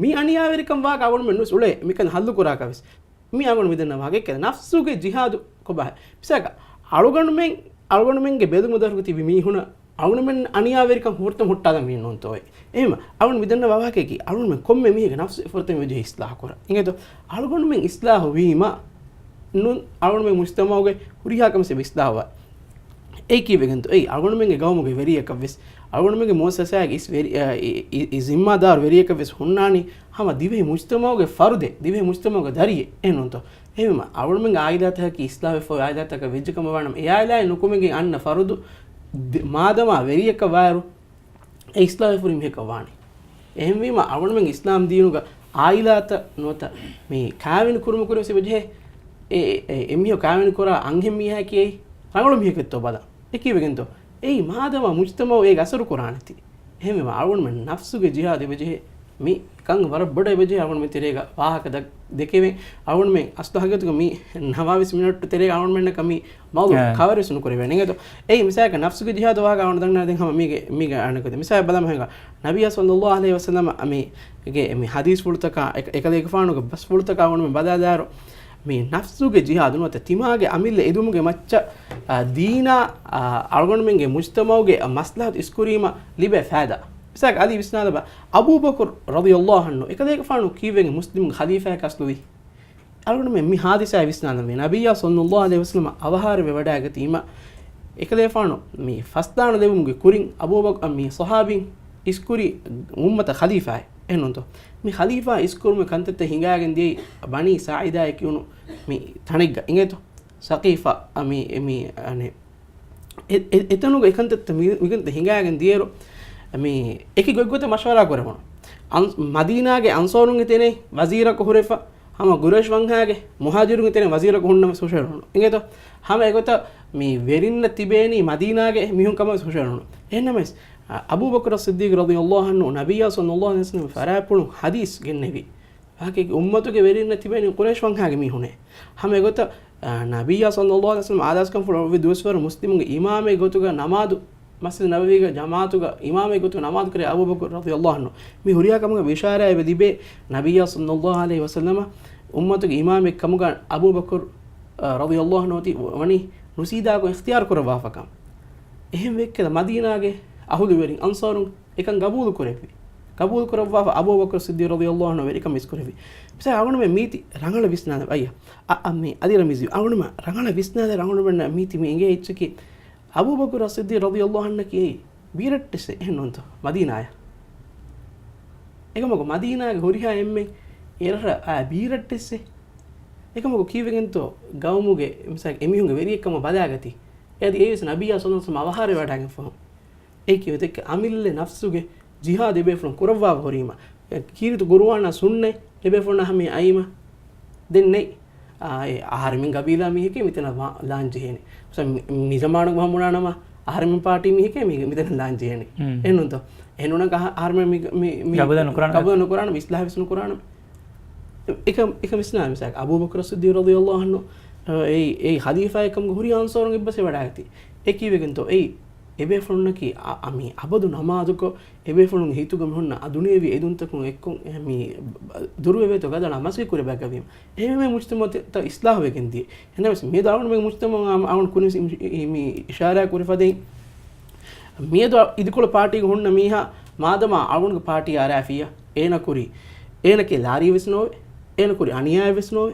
މި އަނިޔާވެރިކަން ވާކަށް އަޅުގަނޑުމެން ނުވެސް އުޅޭ މިކަން ހައްލު ކުރާކަށް ވެސް. މި އަޅުގަނޑު މިދަންނަ ވާހަކަ ނަފްސުގެ ޖިހާދު ކޮބާ؟ މިސާލަކަށް އަޅުގަނޑުމެން އަޅުގަނޑުމެންގެ ބެލުމު ދަށުގަ ތިބި މީހުންނަށް އަޅުގަނޑުމެން އަނިޔާވެރިކަން ފުރަތަމަ ހުއްޓާލަން މީ ނޫންތޯއޭ؟ އެހެން އަޅުގަނޑު މިދަންނަ ވާހަކައަކީ އަޅުގަނޑުމެން ކޮންމެ މީހެއްގެ ނަފްސު ފުރަތަމަ ވެޖެހޭ އިސްލާހު ކުރަން. އިނގޭތޯ؟ އަޅުގަނޑުމެން އިސްލާހު ވީމަ ނޫން އަޅުގަނޑުމެން މުޖްތަމައުގެ ހުރިހާ ކަމެއް އިސްލާހުވާ. އެއީ ކީއްވެގެންތޯ؟ އެއީ އަޅުގަނޑުމެންގެ ގައުމުގެ ވެރިޔަކަށްވެސް، އަޅުގަނޑުމެންގެ މުއައްސަސާގެ އިސް ވެރި-، އަ، އި-، އި-، އި ޒިންމާދާރު ވެރިޔަކަށްވެސް ހުންނާނީ ހަމަ ދިވެހި މުޖްތަމައުގެ ފަރުދެއް، ދިވެހި މުޖްތަމައުގެ ދަރިއެއް. އެހެންނޫންތޯ؟ އެހެންވީމަ އަޅުގަނޑުމެންގެ އާއިލާތަކަކީ އިސްލާހުވެފަ އޮތް އާއިލާތަކަށް ވެއްޖެ ކަމަށް ވާނަމަ، އެ އާއިލާއިން ނުކުމެގެން އަންނަ ފަރުދު ދި-، މާދަމާ ވެރިޔަކަށް ވާއިރު، އެ އިސްލާހުވެފަ ހުރި މީހަކަށް ވާނެ. އެހެންވީމަ އަޅުގަނޑުމެން އިސްލާމް ދީނުގަ އާއިލާތައް ނުވަތަ މި ކާވެނި ކުރުމުގަ ކުރި ވެސް އެބަޖެހޭ. އެ، އެ، އެ، އެމީހަކު ކާވެނި ކުރާ އަންހެން މީހާއަކީ އެއީ ރަނގަޅު މީހެކެއްތޯ ބަލަން. އެ ކީއްވެގެންތޯ؟ އެއީ މާދަމާ މުޖްތަމައު އޭގެ އަސަރު ކުރާނެތީ. އެހެންވީމަ އަޅުގަނޑުމެން ނަފްސުގެ ޖިހާދު އެބަޖެހޭ. މި ކަން ވަރަށް ބޮޑަށް އެބަޖެހޭ އަޅުގަނޑުމެން ތެރޭގަ ވާހަކަ ދަ-، ދެކެވެން. އަޅުގަނޑުމެން އަސްލު ހަގީގަތުގަ މި ނަވާވީސް މިނެޓް ތެރޭގަ އަޅުގަނޑުމެންނަކަށް މި މައުޟޫ އާ. ކަވަރެއް ނުކުރެވޭނެ. އިނގޭތޯ؟ އެއީ މިސާލަކަށް ނަފްސުގެ ޖިހާދު ވާހަކަ އަޅުގަނޑު ދަންނަވާ ދެން ހަމަ މީގެ، މީގެ އަނެއްކޮތެއް. މިސާލެއް ބަލަމު ހިނގާ. ނަބިއްޔާ ޞައްލައްލާހު ޢަލައިހި ވަސައްލަމަ މީގެ މި ޙަދީޘްފުޅުތަކާ އެކ-، އެކަލޭގެފާނުގެ ބަސްފުޅުތަކާ އަޅުގަނޑުމެން ބަލާލާއިރު، މި ނަފްސުގެ ޖިހާދު ނުވަތަ ތިމާގެ އަމިއްލަ އެދުމުގެ މައްޗަށް، އާ، ދީނާ، އާ، އަޅުގަނޑުމެންގެ މުޖްތަމައުގެ މަސްލަހަތު އިސްކުރީމަ ލިބޭ ފައިދާ. މިސާލަކަށް އަލީ ވިސްނާލަބަ، އަބޫބަކުރު ރަޟިޔައްލާހު ޢަންހު އެކަލޭގެފާނު ކީއްވެގެން މުސްލިމްގެ ޚަލީފާއެއް ކަސްލުވީ؟ އަޅުގަނޑުމެން މި ޙާދިސާ ވިސްނާލަންވީ، ނަބިއްޔާ ޞައްލައްލާހު ޢަލައިހި ވަސައްލަމަ އަވަހާރަވެވަޑައިގަތީމަ، އެކަލޭފާނު މި ފަސްދާނަ ލެވުމުގެ ކުރިން އަބޫބަކް-، މި ޞަޙާބީން އިސްކުރީ އުއްމަތަށް ޚަލީފާއެއް. އެހެންނޫންތޯ؟ މި ޚަލީފާ އިސްކުރުމުގެ ކަންތައްތައް ހިނގާގެން ދިޔައީ ބަނީ ސާޢިދާއޭ ކިޔުނު މި ތަނެއްގަ. އިނގޭތޯ؟ ސަޤީފާ، މި، މި، އަނެއް، އެ-، އެ-، އެތަނުގަ އެކަންތައްތައް މި-، މިކަންތައް ހިނގާގެން ދިޔައިރު، މި އެކި ގޮތްގޮތަށް މަޝްވަރާ ކުރެވުނު. އަން-، މަދީނާގެ އަންޞާރުންގެ ތެރެއިން ވަޒީރަކު ހުރެފަ، ހަމަ ޤުރައިޝް ވަންހާގެ މުހާޖިރުންގެ ތެރެއިން ވަޒީރަކު ހުންނަމަސް ހުށަހެޅުނު. އިނގޭތޯ؟ ހަމަ އެގޮތަށް މި ވެރިންނަށް ތިބޭނީ މަދީނާގެ މީހުން ކަމަށް ވެސް ހުށަހެޅުނު. އެހެންނަމަވެސް، އަ-، އަބޫބަކުރު ޞިއްދީޤު ރަޟިޔައްލާހު ޢަންހު ނަބިއްޔާ ޞައްލައްލާހު ޢަލައިހި ވަސައްލަމަ ފަރާތްޕުޅުން ޙަދީޘް ގެންނެވި. ވާހަކައެއް އުއްމަތުގެ ވެރިންނަށް ތިބޭނީ ޤުރައިޝް ވަންހާގެ މީހުނޭ. ހަމަ އެގޮތަށް، އަ، ނަބިއްޔާ ޞައްލައްލާހު ޢަލައިހި ވަސައްލަމަ އާދާސްކަންފުޅު އޮތްވި ދުވަސްވަރު މުސްލިމުންގެ އިމާމެއް ގޮތުގަ ނަމާދު، މަސްޖިދު ނަބަވީގަ ޖަމާޢަތުގަ އިމާމެއް ގޮތުގަ ނަމާދު ކުރޭ އަބޫބަކުރު ރަޟިޔައްލާހު ޢަންހު. މި ހުރިހާ ކަމުގަ ބިޝާރާތް އެބަ ލިބޭ ނަބިއްޔާ ޞައްލައްލާހު ޢަލައިހި ވަސައްލަމަ އުއްމަތުގެ އިމާމެއް ކަމުގަ އަބޫބަކުރު، އަ، ރަޟިޔައްލާހު ޢަންހު އޮތީ ވަނީ ނުސީދާކޮށް އިޚްތިޔާރު ކުރައްވާފަކަން. އެހެން ވެއްކެލަ މަދީނާގެ އަހުލުވެރިން އަންޞާރުން އެކަން ގަބޫލު ކުރެއްވި. ގަބޫލު ކުރައްވާފަ އަބޫބަކުރު ޞިއްދީޤު ރަޟިޔައްލާހު ޢަންހު ވެރިކަން އިސްކުރެއްވި. މިސާލަކަށް އަޅުގަނޑުމެން މީތި ރަނގަޅަށް ވިސްނާލަ އައްޔަ. އަ، އަ، މި އަދި ރަމީޒީ އަޅުގަނޑުމެން ރަނގަޅަށް ވިސްނާލަ ރަނގަޅުމެން މީތި މި އެނގޭ އެއްޗަކީ އަބޫބަކުރު ޞިއްދީޤު ރަޟިޔައްލާހު ޢަންހަކީ ބީރައްޓެއްސެއް އެހެން ނޫންތޯ މަދީނާޔަށް. އެކަމަކު މަދީނާގެ ހުރިހާ އެންމެން އެރަށަށް އާ ބީރައްޓެއްސެއް. އެކަމަކު ކީއްވެގެންތޯ ގައުމުގެ މިސާލަކަށް އެމީހުންގެ ވެރިއެއްކަމަށް ބަލާގަތީ. އެއަދި އެއީވެސް ނަބިއްޔާ ޞައްލައްލާހު ޢަލައިހި ވަސައްލަމަ އަވަހާރަވެވަޑައިގެންފަހުން. އެއީ ކީއްވެތަ؟ އަމިއްލަ ނަފްސުގެ ޖިހާދު އެބޭފުޅުން ކުރައްވާފަ ހުރީމަ، ކީރިތި ޤުރުއާނާ ސުންނަތް އެބޭފުޅުންނާ ހަމަޔަށް އައީމަ، ދެން ނެތް. އާ، އެ އަހަރެމެން ގަބީލާ މީހެކޭ މިތަނަށް ވާ-، ލާން ޖެހޭނެ. މި-، މި ޒަމާނުގަ ހަމަ ބުނާނަމަ، އަހަރެމެން ޕާޓީ މީހެކޭ މި-، މިތަނަށް ލާން ޖެހޭނެ. ހުން. އެހެންނޫންތޯ؟ އެހެންނޫނަކަށް އަހަ-، އަހަރެމެން މި-، މި-، މި-، ގަބޫލެއް ނުކުރާނެ. ގަބޫލެއް ނުކުރާނަމަ، އިސްލާހެއް ވެސް ނުކުރާނަމަ. އެކަމް، އެކަމް ވިސްނާ މިސާލަކަށް އަބޫބަކުރު ޞިއްދީޤު ރަޟިޔައްލާހު ޢަންހު، އެ، އެ ޚަލީފާއެއް ކަމުގަ ހުރި އަންޞާރުން އެއްބަސް ވެވަޑައިގަތީ. އެ ކީއްވެގެންތޯ؟ އެއީ އެބޭފުޅުންނަކީ އަ-، އަ-، މި އަބަދު ނަމާދުކޮށް، އެބޭފުޅުންގެ ހިތުގަ މި ހުންނަ އަ ދުނިޔެވީ އެދުންތަކުން އެއްކޮށް، އެ، މި ދުރުވެވޭތޯ ގަދަޅާ މަސައްކަތް ކުރެވޭ ބައެއްގަ ވީމަ. އެހެންވެ މުޖްތަމަޢުތައް އިސްލާހުވެގެން ދިޔަ. އެހެންނަމަވެސް މިއަދު އަޅުގަނޑުމެން މުޖްތަމަޢު އަ-، އަޅުގަނޑު ކުރިން މި-، މި އިޝާރާތް ކުރި ފަދައިން، މިއަދު އިދިކޮޅު ޕާޓީގަ ހުންނަ މީހާ މާދަމާ އަޅުގަނޑުގެ ޕާޓީ އަރާފިއްޔާ، އޭނަ ކުރީ، އޭނަކީ ލާރިއެއް ވެސް ނޯވޭ، އޭނަ ކުރީ އަނިޔާއެއް ވެސް ނޯވޭ،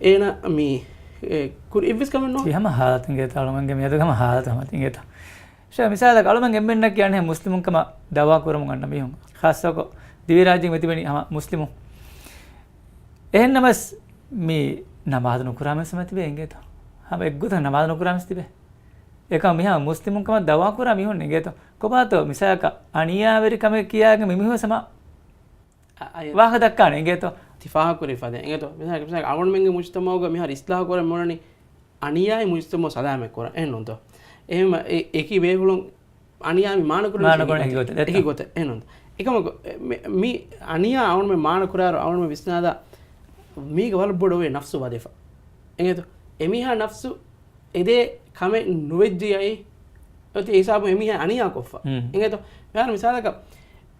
އޭނަ މި، އެ، ކުރި އެއްވެސް ކަމެއް ނޯވޭ. ތި ހަމަ ހާލަތު އިނގޭތަ އަޅުގަނޑުގެ މިއަދު ހަމަ ހާލަތު ހަމަ ތި އިނގޭތަ؟ ޝޭ، މިސާލަކަށް އަޅުގަނޑު އެންމެންނަކީ އަނެއް މުސްލިމުން ކަމަށް ދަޢުވާ ކުރަމުން އަންނަ މީހުން. ޚާއްޞަކޮށް ދިވެހިރާއްޖޭގެ މި ތިބެނީ ހަމަ މުސްލިމުން. އެހެންނަމަވެސް މި ނަމާދު ނުކުރާ މީހުން ހަމަ ތިބޭ އިނގޭތަ؟ ހަމަ އެއްގޮތަށް ނަމާދު ނުކުރާ މީހުން ތިބޭ. އެކަމަ މިހާ މުސްލިމުން ކަމަށް ދަޢުވާ ކުރާ މީހުން އިނގޭތަ؟ ކޮބާތޯ މިސާލަކަށް އަނިޔާވެރި ކަމެއް ކިޔާގެން މި މީހުން ހަމަ އަ-، އަ-، ވާހަކަ ދައްކާނެ އިނގޭތޯ؟ ތި ފާހަގަކުރި ފަދަ އިނގޭތޯ؟ މިސާލަކަށް، މިސާލަކަށް އަޅުގަނޑުމެންގެ މުޖްތަމަޢުގަ މިހާރު އިސްލާހު ކުރަން މި އޮންނަނީ އަނިޔާއި މުޖްތަމަޢު ސަލާމަތް ކުރަން. އެހެން ނޫންތޯ؟ އެހެން އެ-، އެކި ބޭފުޅުން އަނިޔާ މި މާނަ ކުރަން މާނަ ކުރަން އެކި ގޮތަށް، އެކި ގޮތަށް. އެހެން ނޫންތޯ؟ އެކަމަކު، އެ، މި، މި އަނިޔާ އަޅުގަނޑުމެން މާނަ ކުރާއިރު އަޅުގަނޑުމެން ވިސްނާލާ މީގަ ވަރަށް ބޮޑު އޮވޭ ނަފްސު ވަދެފަ. އިނގޭތޯ؟ އެމީހާ ނަފްސު އެދޭ ކަމެއް ނުވެއްޖެ އައި، އޮތީ އެ ހިސާބުން އެމީހާ އަނިޔާ ކޮށްފަ. ހުން. އިނގޭތޯ؟ މިހާރު މިސާލަކަށް،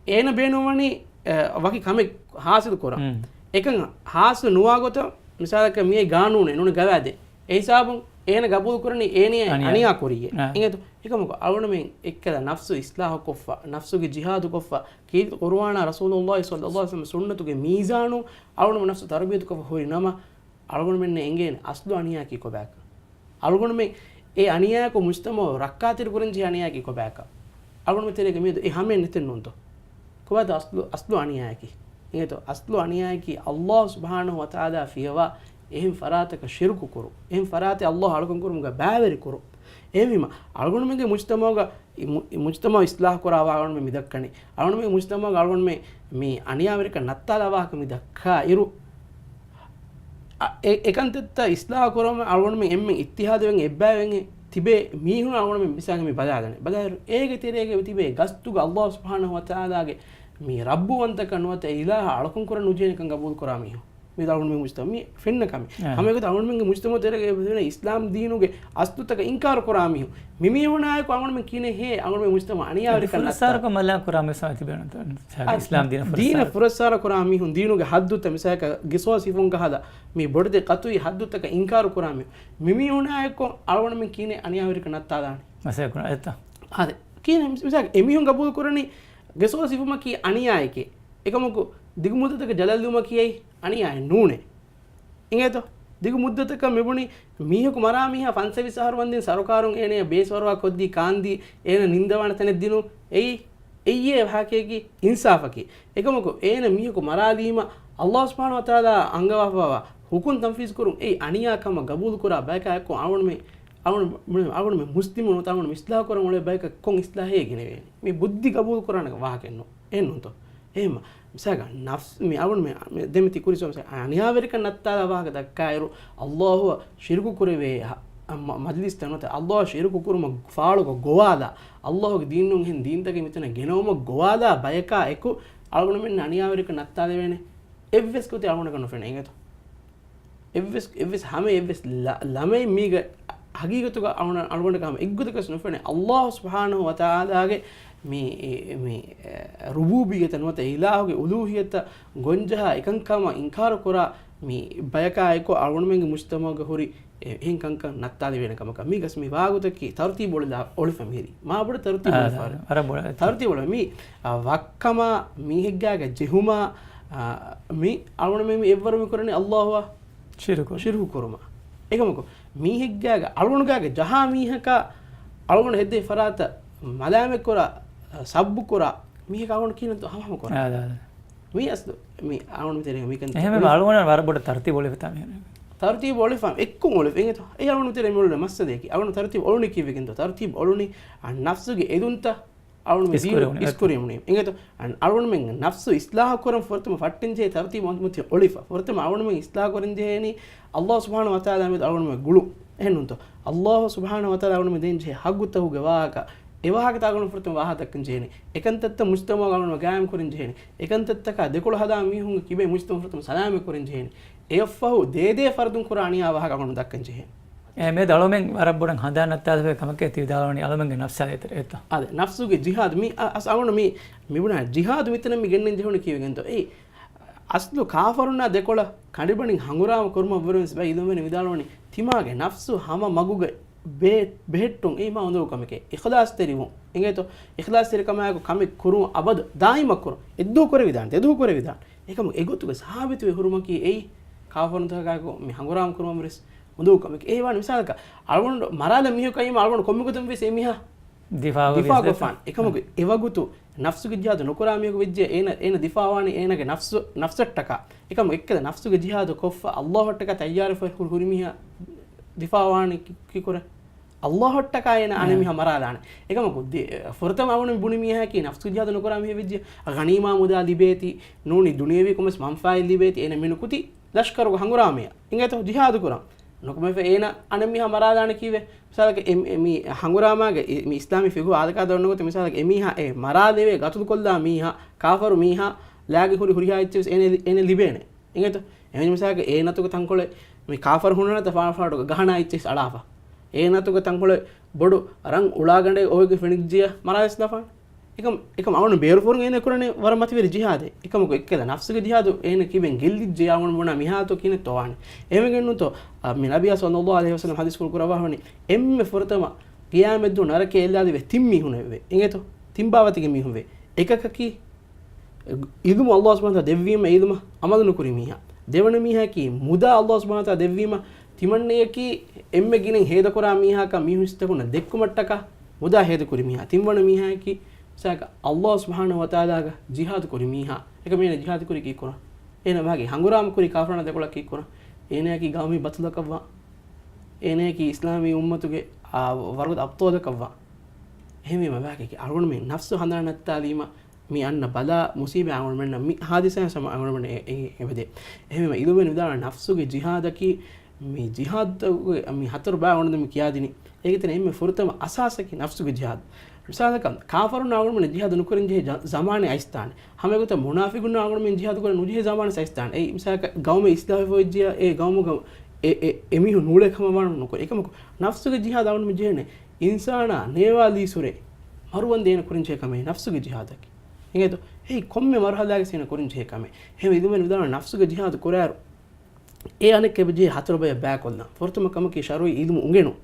އޭނަ ބޭނުންވަނީ، އެ، ވަކި ކަމެއް ހާސިލު ކުރަން. ހުން. އެކަން ހާސިލު ނުވާ ގޮތަށް، މިސާލަކަށް މިއީ ގާނޫނެއް ނޫނީ ގަވާއިދެއް. އެ ހިސާބުން އޭނަ ގަބޫލު ކުރަނީ އޭނަ އަނިޔާ. އަނިޔާ ކުރިޔޭ. އާ. އިނގޭތޯ؟ އެކަމަކު އަޅުގަނޑުމެން އެއްކަލަ ނަފްސު އިސްލާހު ކޮށްފަ، ނަފްސުގެ ޖިހާދު ކޮށްފަ، ކީރިތި ޤުރުއާނާ ރަސޫލުﷲ ޞައްލަﷲ ޢަލައިހި ވަސައްލަމަ ސުންނަތުގެ މީޒާނުން އަޅުގަނޑު ނަފްސު ތަރުބިޔަތު ކޮށްފަ ހުރި ނަމަ، އަޅުގަނޑުމެންނަށް އެނގޭނެ އަސްލު އަނިޔާއަކީ ކޮބާކަން. އަޅުގަނޑުމެން އެ އަނިޔާއަކު މުޖްތަމަޢު ރައްކާތެރި ކުރަން ޖެހޭ އަނިޔާއަކީ ކޮބާކަން. އަޅުގަނޑުމެން ތެރޭގަ މިއަދު އެ ހަމައެއް ނެތެއް ނޫންތޯ؟ ކޮބާތޯ އަސްލު، އަސްލު އަނިޔާއަކީ؟ އިނގޭތޯ؟ އަސްލު އަނިޔާއަކީ ﷲ ސުބްޙާނަހޫ ވަތަޢާލާ ފިޔަވާ އެހެން ފަރާތަކަށް ޝިރުކު ކުރު. އެހެން ފަރާތެއް ﷲ އަޅުކަން ކުރުމުގަ ބައިވެރި ކުރު. އެހެންވީމަ، އަޅުގަނޑުމެންގެ މުޖްތަމަޢުގަ އި މު-، އި މުޖްތަމަޢު އިސްލާހު ކުރާ ވާހަކަ އަޅުގަނޑުމެން މި ދައްކަނީ. އަޅުގަނޑުމެންގެ މުޖްތަމަޢުގަ އަޅުގަނޑުމެން މި އަނިޔާވެރިކަން ނައްތާލާ ވާހަކަ މި ދައްކާ އިރު، އަ، އެ، އެކަންތައްތައް އިސްލާހު ކުރުމަށް އަޅުގަނޑުމެން އެންމެން އިއްތިޙާދުވެގެން އެއްބައިވެގެން ތިބޭ މީހުން އަޅުގަނޑުމެން މިސާލަކަށް މި ބަލާލަނީ. ބަލާއިރު، އޭގެ ތެރޭގަ ތިބޭ ގަސްތުގަ ﷲ ސުބްޙާނަހޫ ވަތަޢާލާގެ މި ރައްބުވަންތަކަން ނުވަތަ އިލާހަށް އަޅުކަން ކުރަން ނުޖެހޭނެކަން ގަބޫލު ކުރާ މީހުން. މި އަޅުގަނޑުމެން މުޖްތަމަޢު މި ފެންނަ ކަމެއް. އާ. ހަމަ އެގޮތަށް އަޅުގަނޑުމެންގެ މުޖްތަމަޢު ތެރޭގަ އެބަ ތިބެނީ އިސްލާމް ދީނުގެ އަސްލުތަކަށް އިންކާރު ކުރާ މީހުން. މި މީހުންނާއެކު އަޅުގަނޑުމެން ކިހިނެއް ހޭ އަޅުގަނޑުމެން މުޖްތަމަޢު އަނިޔާވެރިކަން ނައްތާ. ފުރައްސާރަކަށް މަލާ ކުރާ މިސާ ތިބެނީ. އާ، އިސްލާމް ދީނަށް ދީނަށް ފުރައްސާރަ. ފުރައްސާރަ ކުރާ މީހުން، ދީނުގެ ހައްދުތައް މިސާލަކަށް ގިސޯސް ހިފުން ކަހަލަ، މި ބޮޑެތި ޤަތުޢީ ހައްދުތަކަށް އިންކާރު ކުރާ މީހުން. މި މީހުންނާއެކު އަޅުގަނޑުމެން ކިހިނެއް އަނިޔާވެރިކަން ނައްތާލާނީ؟ މަސައްކަތް ކުރާ އެތަ؟ އާދެ. ކިހިނެއް މިސާލަކަށް އެ މީހުން ގަބޫލު ކުރަނީ ގިސޯސް ހިފުމަކީ އަނިޔާއެކޭ. އެކަމަކު ދިގު މުއްދަތަކަށް ޖަލަށްލުމަކީ އަނިޔާއެއް ނޫނޭ. އިނގޭތޯ؟ ދިގު މުއްދަތަކަށް މިބުނި މީހަކު މަރާ މީހާ ފަންސަވީސް އަހަރު ވަންދެން ސަރުކާރުން އޭނަޔަށް ބޭސް ފަރުވާ ކޮށްދީ ކާންދީ އޭނަ ނިންދަވާނެ ތަނެއް ދިނުން. އެއީ، އެއީ އެ ވާހަކައަކީ އިންސާފަކީ. އެކަމަކު އޭނަ މީހަކު މަރާލީމަ ﷲ ސުބްޙާނަހޫ ވަތަޢާލާ އަންގަވާފަވާ ހުކުމް ތަންފީޒު ކުރުން އެއީ އަނިޔާ ކަމަށް ގަބޫލު ކުރާ ބަޔަކާ އެއްކޮށް އަޅުގަނޑުމެން، އަޅުގަނޑުމެން މުސްލިމުން ނުވަތަ އަޅުގަނޑުމެން އިސްލާހު ކުރަން އުޅޭ ބަޔަކަށް ކޮން އިސްލާހެއް ގެނެވޭނީ؟ މި ބުއްދި ގަބޫލު ކުރާނެ ވާހަކައެއް ނޫން. އެހެންނޫންތޯ؟ އެހެންމަ. މިސާލަކަށް ނަފްސް، މި އަޅުގަނޑުމެ، މި ދެމިތި ކުރި ސޯމްސަ އަނިޔާވެރިކަން ނައްތާލާ ވާހަކަ ދައްކާއިރު، ﷲ އަށް ޝިރުކު ކުރެވޭ ހަ-، މަ-، މަޖްލިސްތައް ނުވަތަ ﷲ އަށް ޝިރުކު ކުރުމަށް ފާޅުކޮށް ގޮވާލާ، ﷲ ގެ ދީނުން އެހެން ދީންތަކެއް މިތަނަށް ގެނައުމަށް ގޮވާލާ ބަޔަކާ އެކު އަޅުގަނޑުމެން އަނިޔާވެރިކަން ނައްތާލެވޭނެ އެއްވެސް ގޮތެއް އަޅުގަނޑަކަށް ނުފެނޭ އިނގޭތޯ. އެއްވެސް، އެއްވެސް ހަމަ އެއްވެސް ލަ-، ލަމެއް މީގަ ހަގީގަތުގަ އަޅުގަނޑަކަށް ހަމަ އެއްގޮތަކަސް ނުފެނޭ. ﷲ ސުބްޙާނަހޫ ވަތަޢާލާގެ މި، މި، އެ، ރުބޫބިއްޔަތަށް ނުވަތަ އިލާހުގެ އުލޫހިއްޔަތަށް ގޮންޖަހާ އެކަންކަމަށް އިންކާރު ކުރާ މި ބަޔަކާ އެކު އަޅުގަނޑުމެންގެ މުޖްތަމަޢުގަ ހުރި އެ، އެހެން ކަންކަން ނައްތާލެވޭނެ ކަމަކަށް. މީގަސް މި ވާގޮތަކީ ތަރުތީބު އޮޅިލާ، އޮޅިފަ މިހިރީ. މާ ބޮޑަށް ތަރުތީބު އާ، އޮޅިފަ. އަރަ ބޮޑަށް. ތަރުތީބު އޮޅި މި، އާ، ވައްކަމާ މީހެއްގާގެ ޖެހުމާ، އާ، މި އަޅުގަނޑު މި، މި އެއްވަރު މި ކުރަނީ ﷲ އަށް ޝިރުކު. ޝިރުކު ކުރުމާ. އެކަމަކު މީހެއްގާގެ އަޅުގަނޑުގާގެ ޖަހާ މީހަކާ އަޅުގަނޑު ހެއްދޭ ފަރާތަށް މަލާމަތް ކުރާ، ސައްބު ކުރާ މީހަކާ އަޅުގަނޑު ކިހިނެއްތޯ ހަމަހަމަ ކުރާ. އާ، އާ، އާ. މީ އަސްލު، މީ އަޅުގަނޑު ތެރޭގަ މިކަން އެހެންވެ އޮޅި-، އަޅުގަނޑަށް ވަރަށް ބޮޑަށް ތަރުތީބު އޮޅިފަ ތާ މިހެން. ތަރުތީބު އޮޅިފަ، އެއްކޮށް އޮޅިފަ، އިނގޭތޯ؟ އެ އަޅުގަނޑު ތެރޭ މިއުޅުނު މައްސަލައަކީ. އަޅުގަނޑު ތަރުތީބު އޮޅުނީ ކީއްވެގެންތޯ؟ ތަރުތީބު އޮޅުނީ އަ، ނަފްސުގެ އެދުންތައް އަޅުގަނޑު ދީނު އިސްކުރެވުނީ. އިސްކުރެވުނީ. އިނގޭތޯ؟ އަ، އަޅުގަނޑުމެން ނަފްސު އިސްލާހު ކުރަން ފުރަތަމަ ފައްޓިންޖެހޭ ތަރުތީބު އޮންމުތި އޮޅިފަ. ފުރަތަމަ އަޅުގަނޑުމެން އިސްލާހު ކުރަން ޖެހޭނީ ﷲ ސުބްޙާނަހޫ ވަތަޢާލާ މެދު އަޅުގަނޑުމެން ގުޅުން. އެހެންނޫންތޯ؟ ﷲ ސުބްޙާނަހޫ ވަތަޢާލާ އަޅުގަނޑުމެން ދޭން ޖެހޭ ހައްގުތަކުގެ ވާހަކަ، އެ ވާހަކަތައް އަޅުގަނޑު ފުރަތަމަ ވާހަކަ ދައްކަން ޖެހޭނީ. އެކަންތައްތައް މުޖްތަމަޢުގަ އަޅުގަނޑު ގާއިމް ކުރަން ޖެހޭނީ. އެކަންތައްތަކާ ދެކޮޅު ހަދާ މީހުންގެ ކިބައިން މުޖްތަމަޢު ފުރަތަމަ ސަލާމަތް ކުރަން ޖެހޭނީ. އެއަށްފަހު ދޭދޭ ފަރުދުން ކުރާ އަނިޔާ ވާހަކަ އަޅުގަނޑު ދައްކަން ޖެހޭނީ. އެ މިއަދު އަޅުމެން ވަރަށް ބޮޑަށް ހަނދާން ނައްތާލެވޭ ކަމެކޭ ތި ވިދާޅުވަނީ އަޅުމެންގެ ނަފްސާ ދޭތެރޭ އެއްތަ؟ އާދެ، ނަފްސުގެ ޖިހާދު މި އަ-، އަސް އަޅުގަނޑު މި، މިބުނާ ޖިހާދު މިތަނަށް މި ގެންނަން ޖެހުނީ ކީއްވެގެންތޯ؟ އެއީ އަސްލު ކާފަރުންނާ ދެކޮޅަށް ކަނޑިބަނިން ހަނގުރާމަ ކުރުމަށްވުރެ ވެސް ބައި އިލްމުވެރިން ވިދާޅުވަނީ ތިމާގެ ނަފްސު ހަމަ މަގުގަ ބެ-، ބެހެއްޓުން އެއީ މާ އުނދަގޫ ކަމެކޭ. އިޚްލާޞްތެރިވުން އިނގޭތޯ؟ އިޚްލާޞްތެރިކަމާއެކު ކަމެއް ކުރުން އަބަދު ދާއިމަށް ކުރުން. އެއްދުވަހު ކުރެވިދާނެ، ދެދުވަހު ކުރެވިދާނެ. އެކަމު އެގޮތުގަ ސާބިތުވެ ހުރުމަކީ އެއީ ކާފަރުންތަކާއެކު މި ހަނގުރާމަ ކުރުމަށްވުރެސް އުނދަގޫ ކަމެކޭ. އެ ވާނެ މިސާލަކަށް އަޅުގަނޑު މަރާލަ މީހަކު އައީމަ އަޅުގަނޑު ކޮންމެ ގޮތުން ވެސް އެ މީހާ ދިފާޢު ވެސް ދިފާޢު ދެފާނެ. ކޮށްފާނެ. އެކަމުގެ އެވަގުތު ނަފްސުގެ ޖިހާދު ނުކުރާ މީހަކު ވެއްޖެ އޭނަ، އޭނަ ދިފާޢުވާނީ އޭނަގެ ނަފްސު، ނަފްސަށްޓަކާ. އެކަމު އެއްކަލަ ނަފްސުގެ ޖިހާދު ކޮށްފަ އައްލާހަށްޓަކާ ތައްޔާރުވެފަ ހުރި، ހުރި މީހާ ދިފާޢުވާނީ ކި-، ކިކުރެ؟ އައްލާހަށްޓަކާ އޭނަ އަނެއް އެ. މީހާ މަރާލާނެ. އެކަމަކު ދި-، ފުރަތަމަ އަވަނު ބުނި މީހާއަކީ ނަފްސު ޖިހާދު ނުކުރާ މީހެއް ވެއްޖެ. ޣަނީމާ މުދާ ލިބޭތީ، ނޫނީ ދުނިޔެވީ ކޮންމެސް މަންފާއެއް ލިބޭތީ، އޭނަ މިނުކުތީ ލަޝްކަރުގަ ހަނގުރާމަޔަށް. އިނގޭތޯ ޖިހާދު ކުރަން. ނުކުމެފަ އޭނަ އަނެއް މީހާ މަރާލާނެ ކީއްވެ؟ މިސާލަކަށް އެ، އެ މި ހަނގުރާމާގެ އެ މި އިސްލާމީ ފިޤުހު އާދަކާދަ އޮންނަ ގޮތަށް މިސާލަކަށް އެ މީހާ އެ މަރާލެވޭ ގަތުލުކޮށްލާ މީހާ، ކާފަރު މީހާ ލާގެ ހުރި ހުރިހާ އެއްޗެއް ވެސް އޭނަ، އޭނަ ލިބޭނެ. އިނގޭތޯ؟ އެހެން މިސާލަކަށް އޭނަތުގެ ތަންކޮޅެއް މި ކާފަރު ހުންނަންތަ ފާފާޑުގަ ގަހަނާ އެއްޗެއް އަޅާފަ. އޭނަތުގެ ތަންކޮޅެއް ބޮޑު ރަން އުޅާގަނޑެއް އޮވެގެ ފެނިއްޖިޔަ މަރާލަސްލާފާނެ. އެކަމް އެކަމް އަޅުން ބޭރުފުރުން އޭނަ ކުރަނީ ވަރަށް މަތިވެރި ޖިހާދެއް. އެކަމަކު އެއްކަލަ ނަފްސުގެ ޖިހާދު އޭނަ ކިބެން ގެއްލިއްޖެ އަޅުން ބުނާ މިހާތޯ ކިނެއްތޯ ވާނެ. އެހެންވެގެންނޫންތޯ މި ނަބިޔާ ޞައްލައްލާހު ޢަލައިހި ވަސައްލަމް ޙަދީޘްފުޅު ކުރައްވާ ހުންނަނީ އެންމެ ފުރަތަމަ ޤިޔާމަތްދުވަހު ނަރަކަޔަށް އެއްލާދެވޭ ތިން މީހުން އެވެ. އިނގޭތޯ؟ ތިން ބާވަތެއްގެ މީހުން ވޭ. އެކަކަކީ އިލްމު ﷲ ސުބްޙާނަހޫ ވަތަޢާލާ ދެއްވީމަ އެ އިލްމަށް ޢަމަލު ނުކުރި މީހާ. ދެވަނަ މީހާއަކީ މުދާ ﷲ ސުބްޙާނަހޫ ވަތަޢާލާ ދެއްވީމަ ތިމަންނަޔަކީ އެންމެ ގިނައިން ހޭދަކުރާ މީހާކަން މީހުން ސިއްތަކުންނަށް ދެއްކުމަށްޓަކާ މުދާ ހޭދަކުރި މީހާ. ތިންވަނަ މީހާއަކީ މިސާލަކަށް ﷲ ސުބްޙާނަހޫ ވަތަޢާލާގަ ޖިހާދު ކުރި މީހާ. އެކަމް އޭނަ ޖިހާދު ކުރީ ކީއްކުރަން؟ އޭނަ މާގެ ހަނގުރާމަ ކުރީ ކާފަރާނާ ދެކޮޅަށް ކީއްކުރަން؟ އޭނައަކީ ގައުމީ ބަތަލަކަށްވާން. އޭނައަކީ އިސްލާމީ އުއްމަތުގެ އާ، ވަރުގަދަ އަބްޠާލަކަށްވާން. އެހެންވީމަ މާގެ އަޅުގަނޑުމެން ނަފްސު ހަނދާން ނައްތާލީމަ މި އަންނަ ބަލާ މުސީބާ އަޅުގަނޑުމެންނަށް މި ހާދިސާ ސަމަ އަޅުގަނޑުމެން އެ، އެ، އެބަދޭ. އެހެންވީމަ އިލްމުވެރިން ވިދާޅުވާ ނަފްސުގެ ޖިހާދަކީ މި ޖިހާދުގެ މި ހަތަރު ބާ އަޅުގަނޑު މި ކިޔާދިނީ. އޭގެ ތެރޭ އެންމެ ފުރަތަމަ އަސާސަކީ ނަފްސުގެ ޖިހާދު. މިސާލަކަށް ކާފަރުންނާ އަޅުގަނޑުމެން ޖިހާދު ނުކުރަން ޖެހޭ ޖަ-، ޒަމާނެއް އައިސްދާނެ. ހަމަ އެގޮތަށް މުނާފިގުންނާ އަޅުގަނޑުމެން ޖިހާދު ކުރަން ނުޖެހޭ ޒަމާނެއް އައިސްދާނެ. އެއީ މިސާލަކަށް ގައުމެއް އިސްލާހުވެއްޖިޔާ އެ ގައުމުގަ އެ، އެ، އެމީހުން ނޫޅޭ ކަމަށް ވާނަމަ ނުކުރޭ. އެކަމަކު ނަފްސުގެ ޖިހާދު އަޅުގަނޑުމެން ޖެހޭނެ އިންސާނާ ނޭވާލީ ސުރެ މަރުވަންދޭނެ ކުރަން ޖެހޭ ކަމެއް ނަފްސުގެ ޖިހާދަކީ. އިނގޭތޯ؟ އެއީ ކޮންމެ މަރުހަލާގެ ސީނަ ކުރަން ޖެހޭ ކަމެއް. އެހެން އިލްމުވެރިން ވިދާޅުވާ ނަފްސުގެ ޖިހާދު ކުރާއިރު އެ އަނެއްކާ އެބަޖެހޭ ހަތަރު ބަޔަށް ބައިކޮށްލަން. ފުރަތަމަ ކަމަކީ ޝަރުޢީ އިލްމު އުނގެނުން.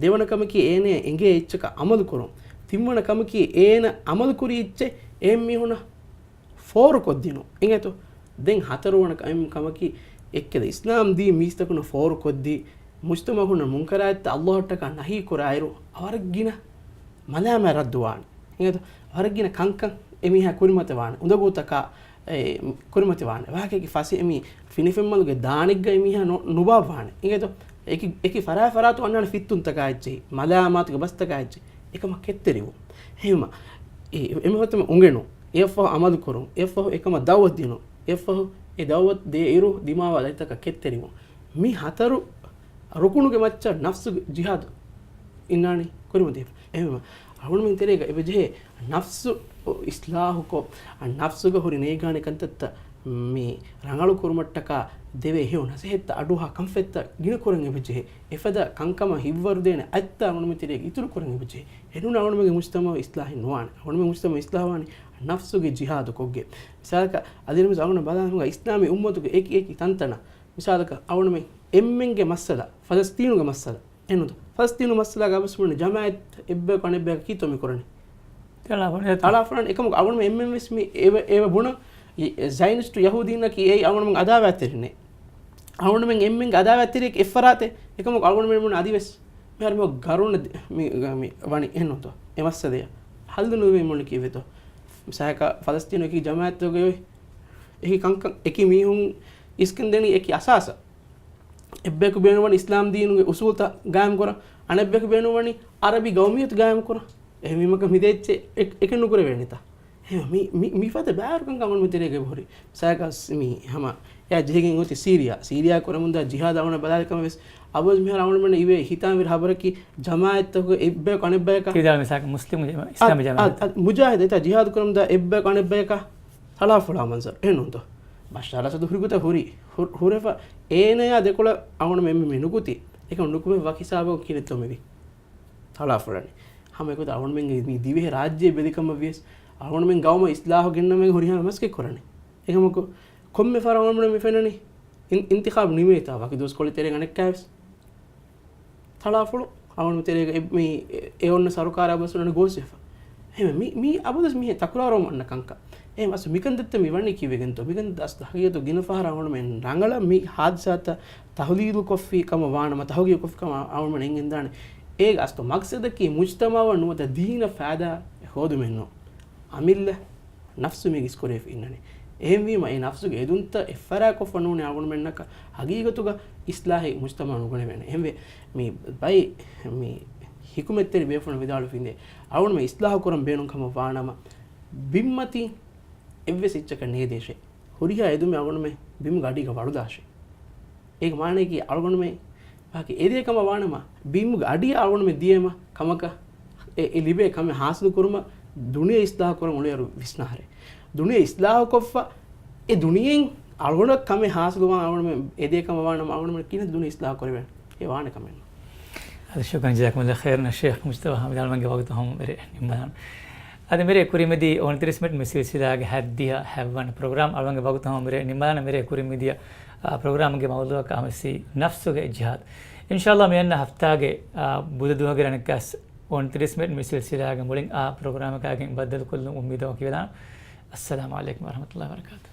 ދެވަނަ ކަމަކީ އޭނަ އެނގޭ އެއްޗަކަށް އަމަލު ކުރުން. ތިންވަނަ ކަމަކީ އޭނަ އަމަލު ކުރި އެއްޗެއް އެހެން މީހުނަށް ފޯރުކޮށްދިނުން. އިނގޭތޯ؟ ދެން ހަތަރުވަނަ ކަމަކީ އެއްކަލަ އިސްލާމް ދީން މީސްތަކުންނަށް ފޯރުކޮށްދީ، މުޖްތަމަޢުންނަށް މުންކަރާތްތައް ﷲ އަށްޓަކާ ނަހީ ކުރާއިރު، ވަރަށް ގިނަ މަލާމާތް ރައްދުވާނެ. އިނގޭތޯ؟ ވަރަށް ގިނަ ކަންކަން އެމީހާ ކުރިމަތިވާނެ. އުނދަގޫތަކާ، އެ، ކުރިމަތިވާނެ. ވާހަކައަކީ ފަސޭހަ މި ފިނިފެންމަލުގެ ދާނެއްގަ އެމީހާ ނު-، ނުބާއްވާނެ. އިނގޭތޯ؟ އެކި، އެކި ފަރާތް ފަރާތުން އަންނާނެ ފިއްތުންތަކާ އެއްޗެހި، މަލާމާތުގެ ބަސްތަކާ އެއްޗެހި. އެކަމަށް ކެތްތެރިވުން. އެހެންވީމަ، އެ، އެންމެ ފުރަތަމަ އުނގެނުން. އެއަށްފަހު އަމަލު ކުރުން. އެއަށްފަހު އެކަމަށް ދަޢުވަތު ދިނުން. އެއަށްފަހު އެ ދަޢުވަތު ދޭ އިރު ދިމާވާ ދަތިތަކަށް ކެތްތެރިވުން. މި ހަތަރު ރުކުނުގެ މައްޗަށް ނަފްސުގެ ޖިހާދު އިންނާނީ ކުރިމަތިވެފަ. އެހެންވީމަ، އަޅުގަނޑުމެން ތެރޭގަ އެބަޖެހޭ ނަފްސު އިސްލާހުކޮށް، އަ، ނަފްސުގަ ހުރި ނޭގާނެ ކަންތައްތައް މި ރަނގަޅު ކުރުމަށްޓަކާ ދެވޭ ހެޔޮ ނަސޭހަތްތައް، އަޑުއަހާ ކަންފަތްތައް ގިނަ ކުރަން އެބަޖެހޭ. އެފަދަ ކަންކަމަށް ހިތްވަރުދޭނެ އަތްތައް އަޅުގަނޑުމެން ތެރޭގަ އިތުރު ކުރަން އެބަޖެހޭ. އެނޫން އަޅުގަނޑުމެންގެ މުޖްތަމަޢު އިސްލާހެއް ނުވާނެ. އަޅުގަނޑުމެންގެ މުޖްތަމަޢު އިސްލާހު ވާނީ ނަފްސުގެ ޖިހާދު ކޮށްގެން. މިސާލަކަށް، އަދި ނަމަވެސް އަޅުގަނޑު ބަލާނަމަ އިސްލާމީ އުއްމަތުގެ އެކި އެކި ތަންތަނަށް، މިސާލަކަށް އަޅުގަނޑުމެން އެންމެންގެ މައްސަލަ، ފަލަސްތީނުގެ މައްސަލަ، އެނޫންތޯ؟ ފަލަސްތީނު މައްސަލާގަ އަބަސް ވަނީ ޖަމާއަތް އެއްބަޔަކު އަނެއްބަޔަކަށް ކީއްތޯ މި ކުރަނީ؟ ތަޅާފަޅު. ތަޅާފަޅު. އެކަމަކު އަޅުގަނޑުމެން އެންމެން ވެސް މި އެވަ، އެވަ ބުނަން، އެ، އެ ޒައިނިސްޓު ޔަހޫދީންނަކީ އެއީ އަޅުގަނޑުމެން އަދާވާތްތެރިންނޭ. އަޅުގަނޑުމެން އެންމެންގެ އަދާވާތްތެރިއެއް އެއްފަރާތެއް. އެކަމަކު އަޅުގަނޑުމެން ބުނަން އަދިވެސް މިހާރު މި ގަރުނަ މި، މި ވަނީ އެހެންނޫންތޯ؟ އެ މައްސަލަޔަށް ހައްލު ނުލިބޭ މުޅި ކީއްވެތޯ؟ ސާކަ ފަލަސްތީނު އެކި ޖަމާއަތްތަކުގެ އެކި ކަންކަން، އެކި މީހުން އިސްކަން ދެނީ އެކި އަސާސަށް. އެއްބަޔަކު ބޭނުންވަނީ އިސްލާމް ދީނުގެ އުސޫލްތައް ގާއިމްކުރަން. އަނެއްބަޔަކު ބޭނުންވަނީ ޢަރަބި ގައުމިއްޔަތު ގާއިމްކުރަން. އެހެންވީމަކަށް މި ދޭއްޗެއް އެ، އެކެއް ނުކުރެވޭނެތާ؟ އެހެން މި، މި، މިފަދަ ބާރުކަންކަން އަޅުގަނޑު ތެރޭގަ ހުރި. ސާކަސް މި ހަމަ އެއާ ޖެހިގެން އޮތީ ސީރިޔާ. ސީރިޔާ ކުރަމުންދާ ޖިހާދު އަޅުގަނޑަށް ބަލާލި ކަމަށް ވެސް އަބަދު މިހާރު އަޅުގަނޑުމެންނަށް އިވޭ ހިތާމަވެރި ހަބަރަކީ ޖަމާއަތްތަކުގެ އެއްބަޔަކު އަނެއްބަޔަކަށް މިސާލަކަށް މުސްލިމު ޖަމާ، އިސްލާމީ ޖަމާއަތް. މުޖާހިދު އެތާ ޖިހާދު ކުރަމުންދާ އެއްބަޔަކު އަނެއްބަޔަކަށް ތަޅާފޮޅާ މަންޒަރު. އެހެންނޫންތޯ؟ ބަޝާރު އަސަދު ހުރި ގޮތަށް ހުރި، ހު، ހުރެފަ އޭނަޔާ ދެކޮޅަށް އަޅުގަނޑުމެން އެންމެ ނުކުތީ. އެކަމަކު ނުކުމެ ވަކި ސަބަބަކުން ކިނެއްތޯ މިވީ؟ ތަޅާފޮޅަނީ. ހަމަ އެގޮތަށް އަޅުގަނޑުމެންގެ މި ދިވެހި ރާއްޖެ ބެލިކަމަށް ވިޔަސް، އަޅުގަނޑުމެން ގައުމަށް އިސްލާހު ގެންނަމޭ ހުރިހާ މަސައްކަތް ކުރަނީ. އެކަމަކު ކޮންމެ ފަހަރަށް އަޅުގަނޑުމެން މި ފެންނަނީ އިން، އިންތިޚާބު ނިމޭތާ ވަކި ދުވަސްކޮޅެއް ތެރޭގަ އަނެއްކާވެސް ތަޅާފޮޅު އަޅުގަނޑު ތެރޭގަ އެ، މި އެ، އެ އޮންނަ ސަރުކާރާ ބަސް އޮންނަ ގޯސްވެފަ. އެހެންވެ، މި، މި އަބަދުވެސް މިހެން ތަކުރާރުވަމުން އަންނަ ކަންކަން. އެހެން އަސް މިކަންތައްތައް މި ވަނީ ކީއްވެގެންތޯ؟ މިކަންތައް އަސްލު ހަގީގަތު ގިނަ ފަހަރަށް އަޅުގަނޑުމެން ރަނގަޅަށް މި ހާދިސާތައް ތަހުލީލު ކޮށްފި ކަމަށް ވާނަމަ، ތަހުގީގު ކޮށްފި ކަމަށް އަޅުގަނޑުމެން ގެންދާނެ. އޭގެ އަސްލު މަގްސަދަކީ މުޖްތަމަޢަށް ނުވަތަ ދީނަށް ފައިދާ ހޯދުމެއް ނޫން. އަމިއްލަ ނަފްސު މީގަ އިސްކުރެވިފަ އިންނަނީ. އެހެންވީމަ އެ ނަފްސުގެ އެދުންތައް އެއްފަރާތްކޮށްފަ ނޫނީ އަޅުގަނޑުމެންނަކަށް ހަގީގަތުގަ އިސްލާހީ މުޖްތަމަޢު ނުގަނެވޭނެ. އެހެންވެ، މި ބައި މި ޙިކުމަތްތެރި ބޭފުޅުން ވިދާޅުވި ފިނދޭ، އަޅުގަނޑުމެން އިސްލާހު ކުރަން ބޭނުން ކަމަށް ވާނަމަ، ބިންމަތީ އެއްވެސް އެއްޗަކަށް ނޭދޭށޭ. ހުރިހާ އެދުމެއް އަޅުގަނޑުމެން ބިމުގެ އަޑީގަ ވަޅުދާށޭ. އޭގެ މާނައަކީ އަޅުގަނޑުމެން ވަކި އެދޭ ކަމަށް ވާނަމަ، ބިމުގެ އަޑިއަށް އަޅުގަނޑުމެން ދިޔައިމަ ކަމަކަށް އެ، އެ ލިބޭ ކަމެއް ޙާޞިލު ކުރުމަށް ދުނިޔެ އިސްލާހު ކުރަން އުޅޭއިރު ވިސްނާހަރޭ. ދުނިޔެ އިސްލާހުކޮށްފަ، އެ ދުނިޔެއިން އަޅުގަނޑަށް ކަމެއް ޙާޞިލުވާން އަޅުގަނޑުމެން އެދޭ ކަމަށް ވާނަމަ، އަޅުގަނޑުމެން ކިހިނެއް ދުނިޔެ އިސްލާހު ކުރެވޭނެ؟ އެ ވާނެ ކަމެއް ނޫން. އަދި ޝުކްރަން ޖަޒާކުމުﷲ ޚައިރަން ޝޭޚް މުޖްތަބާ، ހަމަ ވިދާޅުވުމަށް ވަގުތު ހަމަ ވެރި ނިންމާލަން. އަދި މިރޭ ކުރިމަތި އޮނަތިރީސް މިނިޓް މި ސިލްސިލާގެ ހައްދިހަ ހައްވަން ޕްރޮގްރާމް އަޅުގަނޑުގެ ވަގުތު ހަމަ މިރޭ ނިންމާލަން. މިރޭ ކުރިމަތި އާ، ޕްރޮގްރާމްގެ މައުޟޫޢަކަށް ހަމަސީ ނަފްސުގެ ޖިހާދު. އިންޝާﷲ މި އަންނަ ހަފްތާގެ އާ، ބުދަ ދުވަހުގެ ރަނެއްކަސް އޮނަތިރީސް މިނިޓް މި ސިލްސިލާގެ މުޅިން އާ ޕްރޮގްރާމަކާގެން ބައްދަލުކޮށްލުން އުއްމީދު ކިޔަވަން. އައްސަލާމު ޢަލައިކުމް ވަރަޙްމަތުﷲ ވަބަރަކާތު.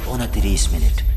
އޮނަތިރީސް މިނިޓް.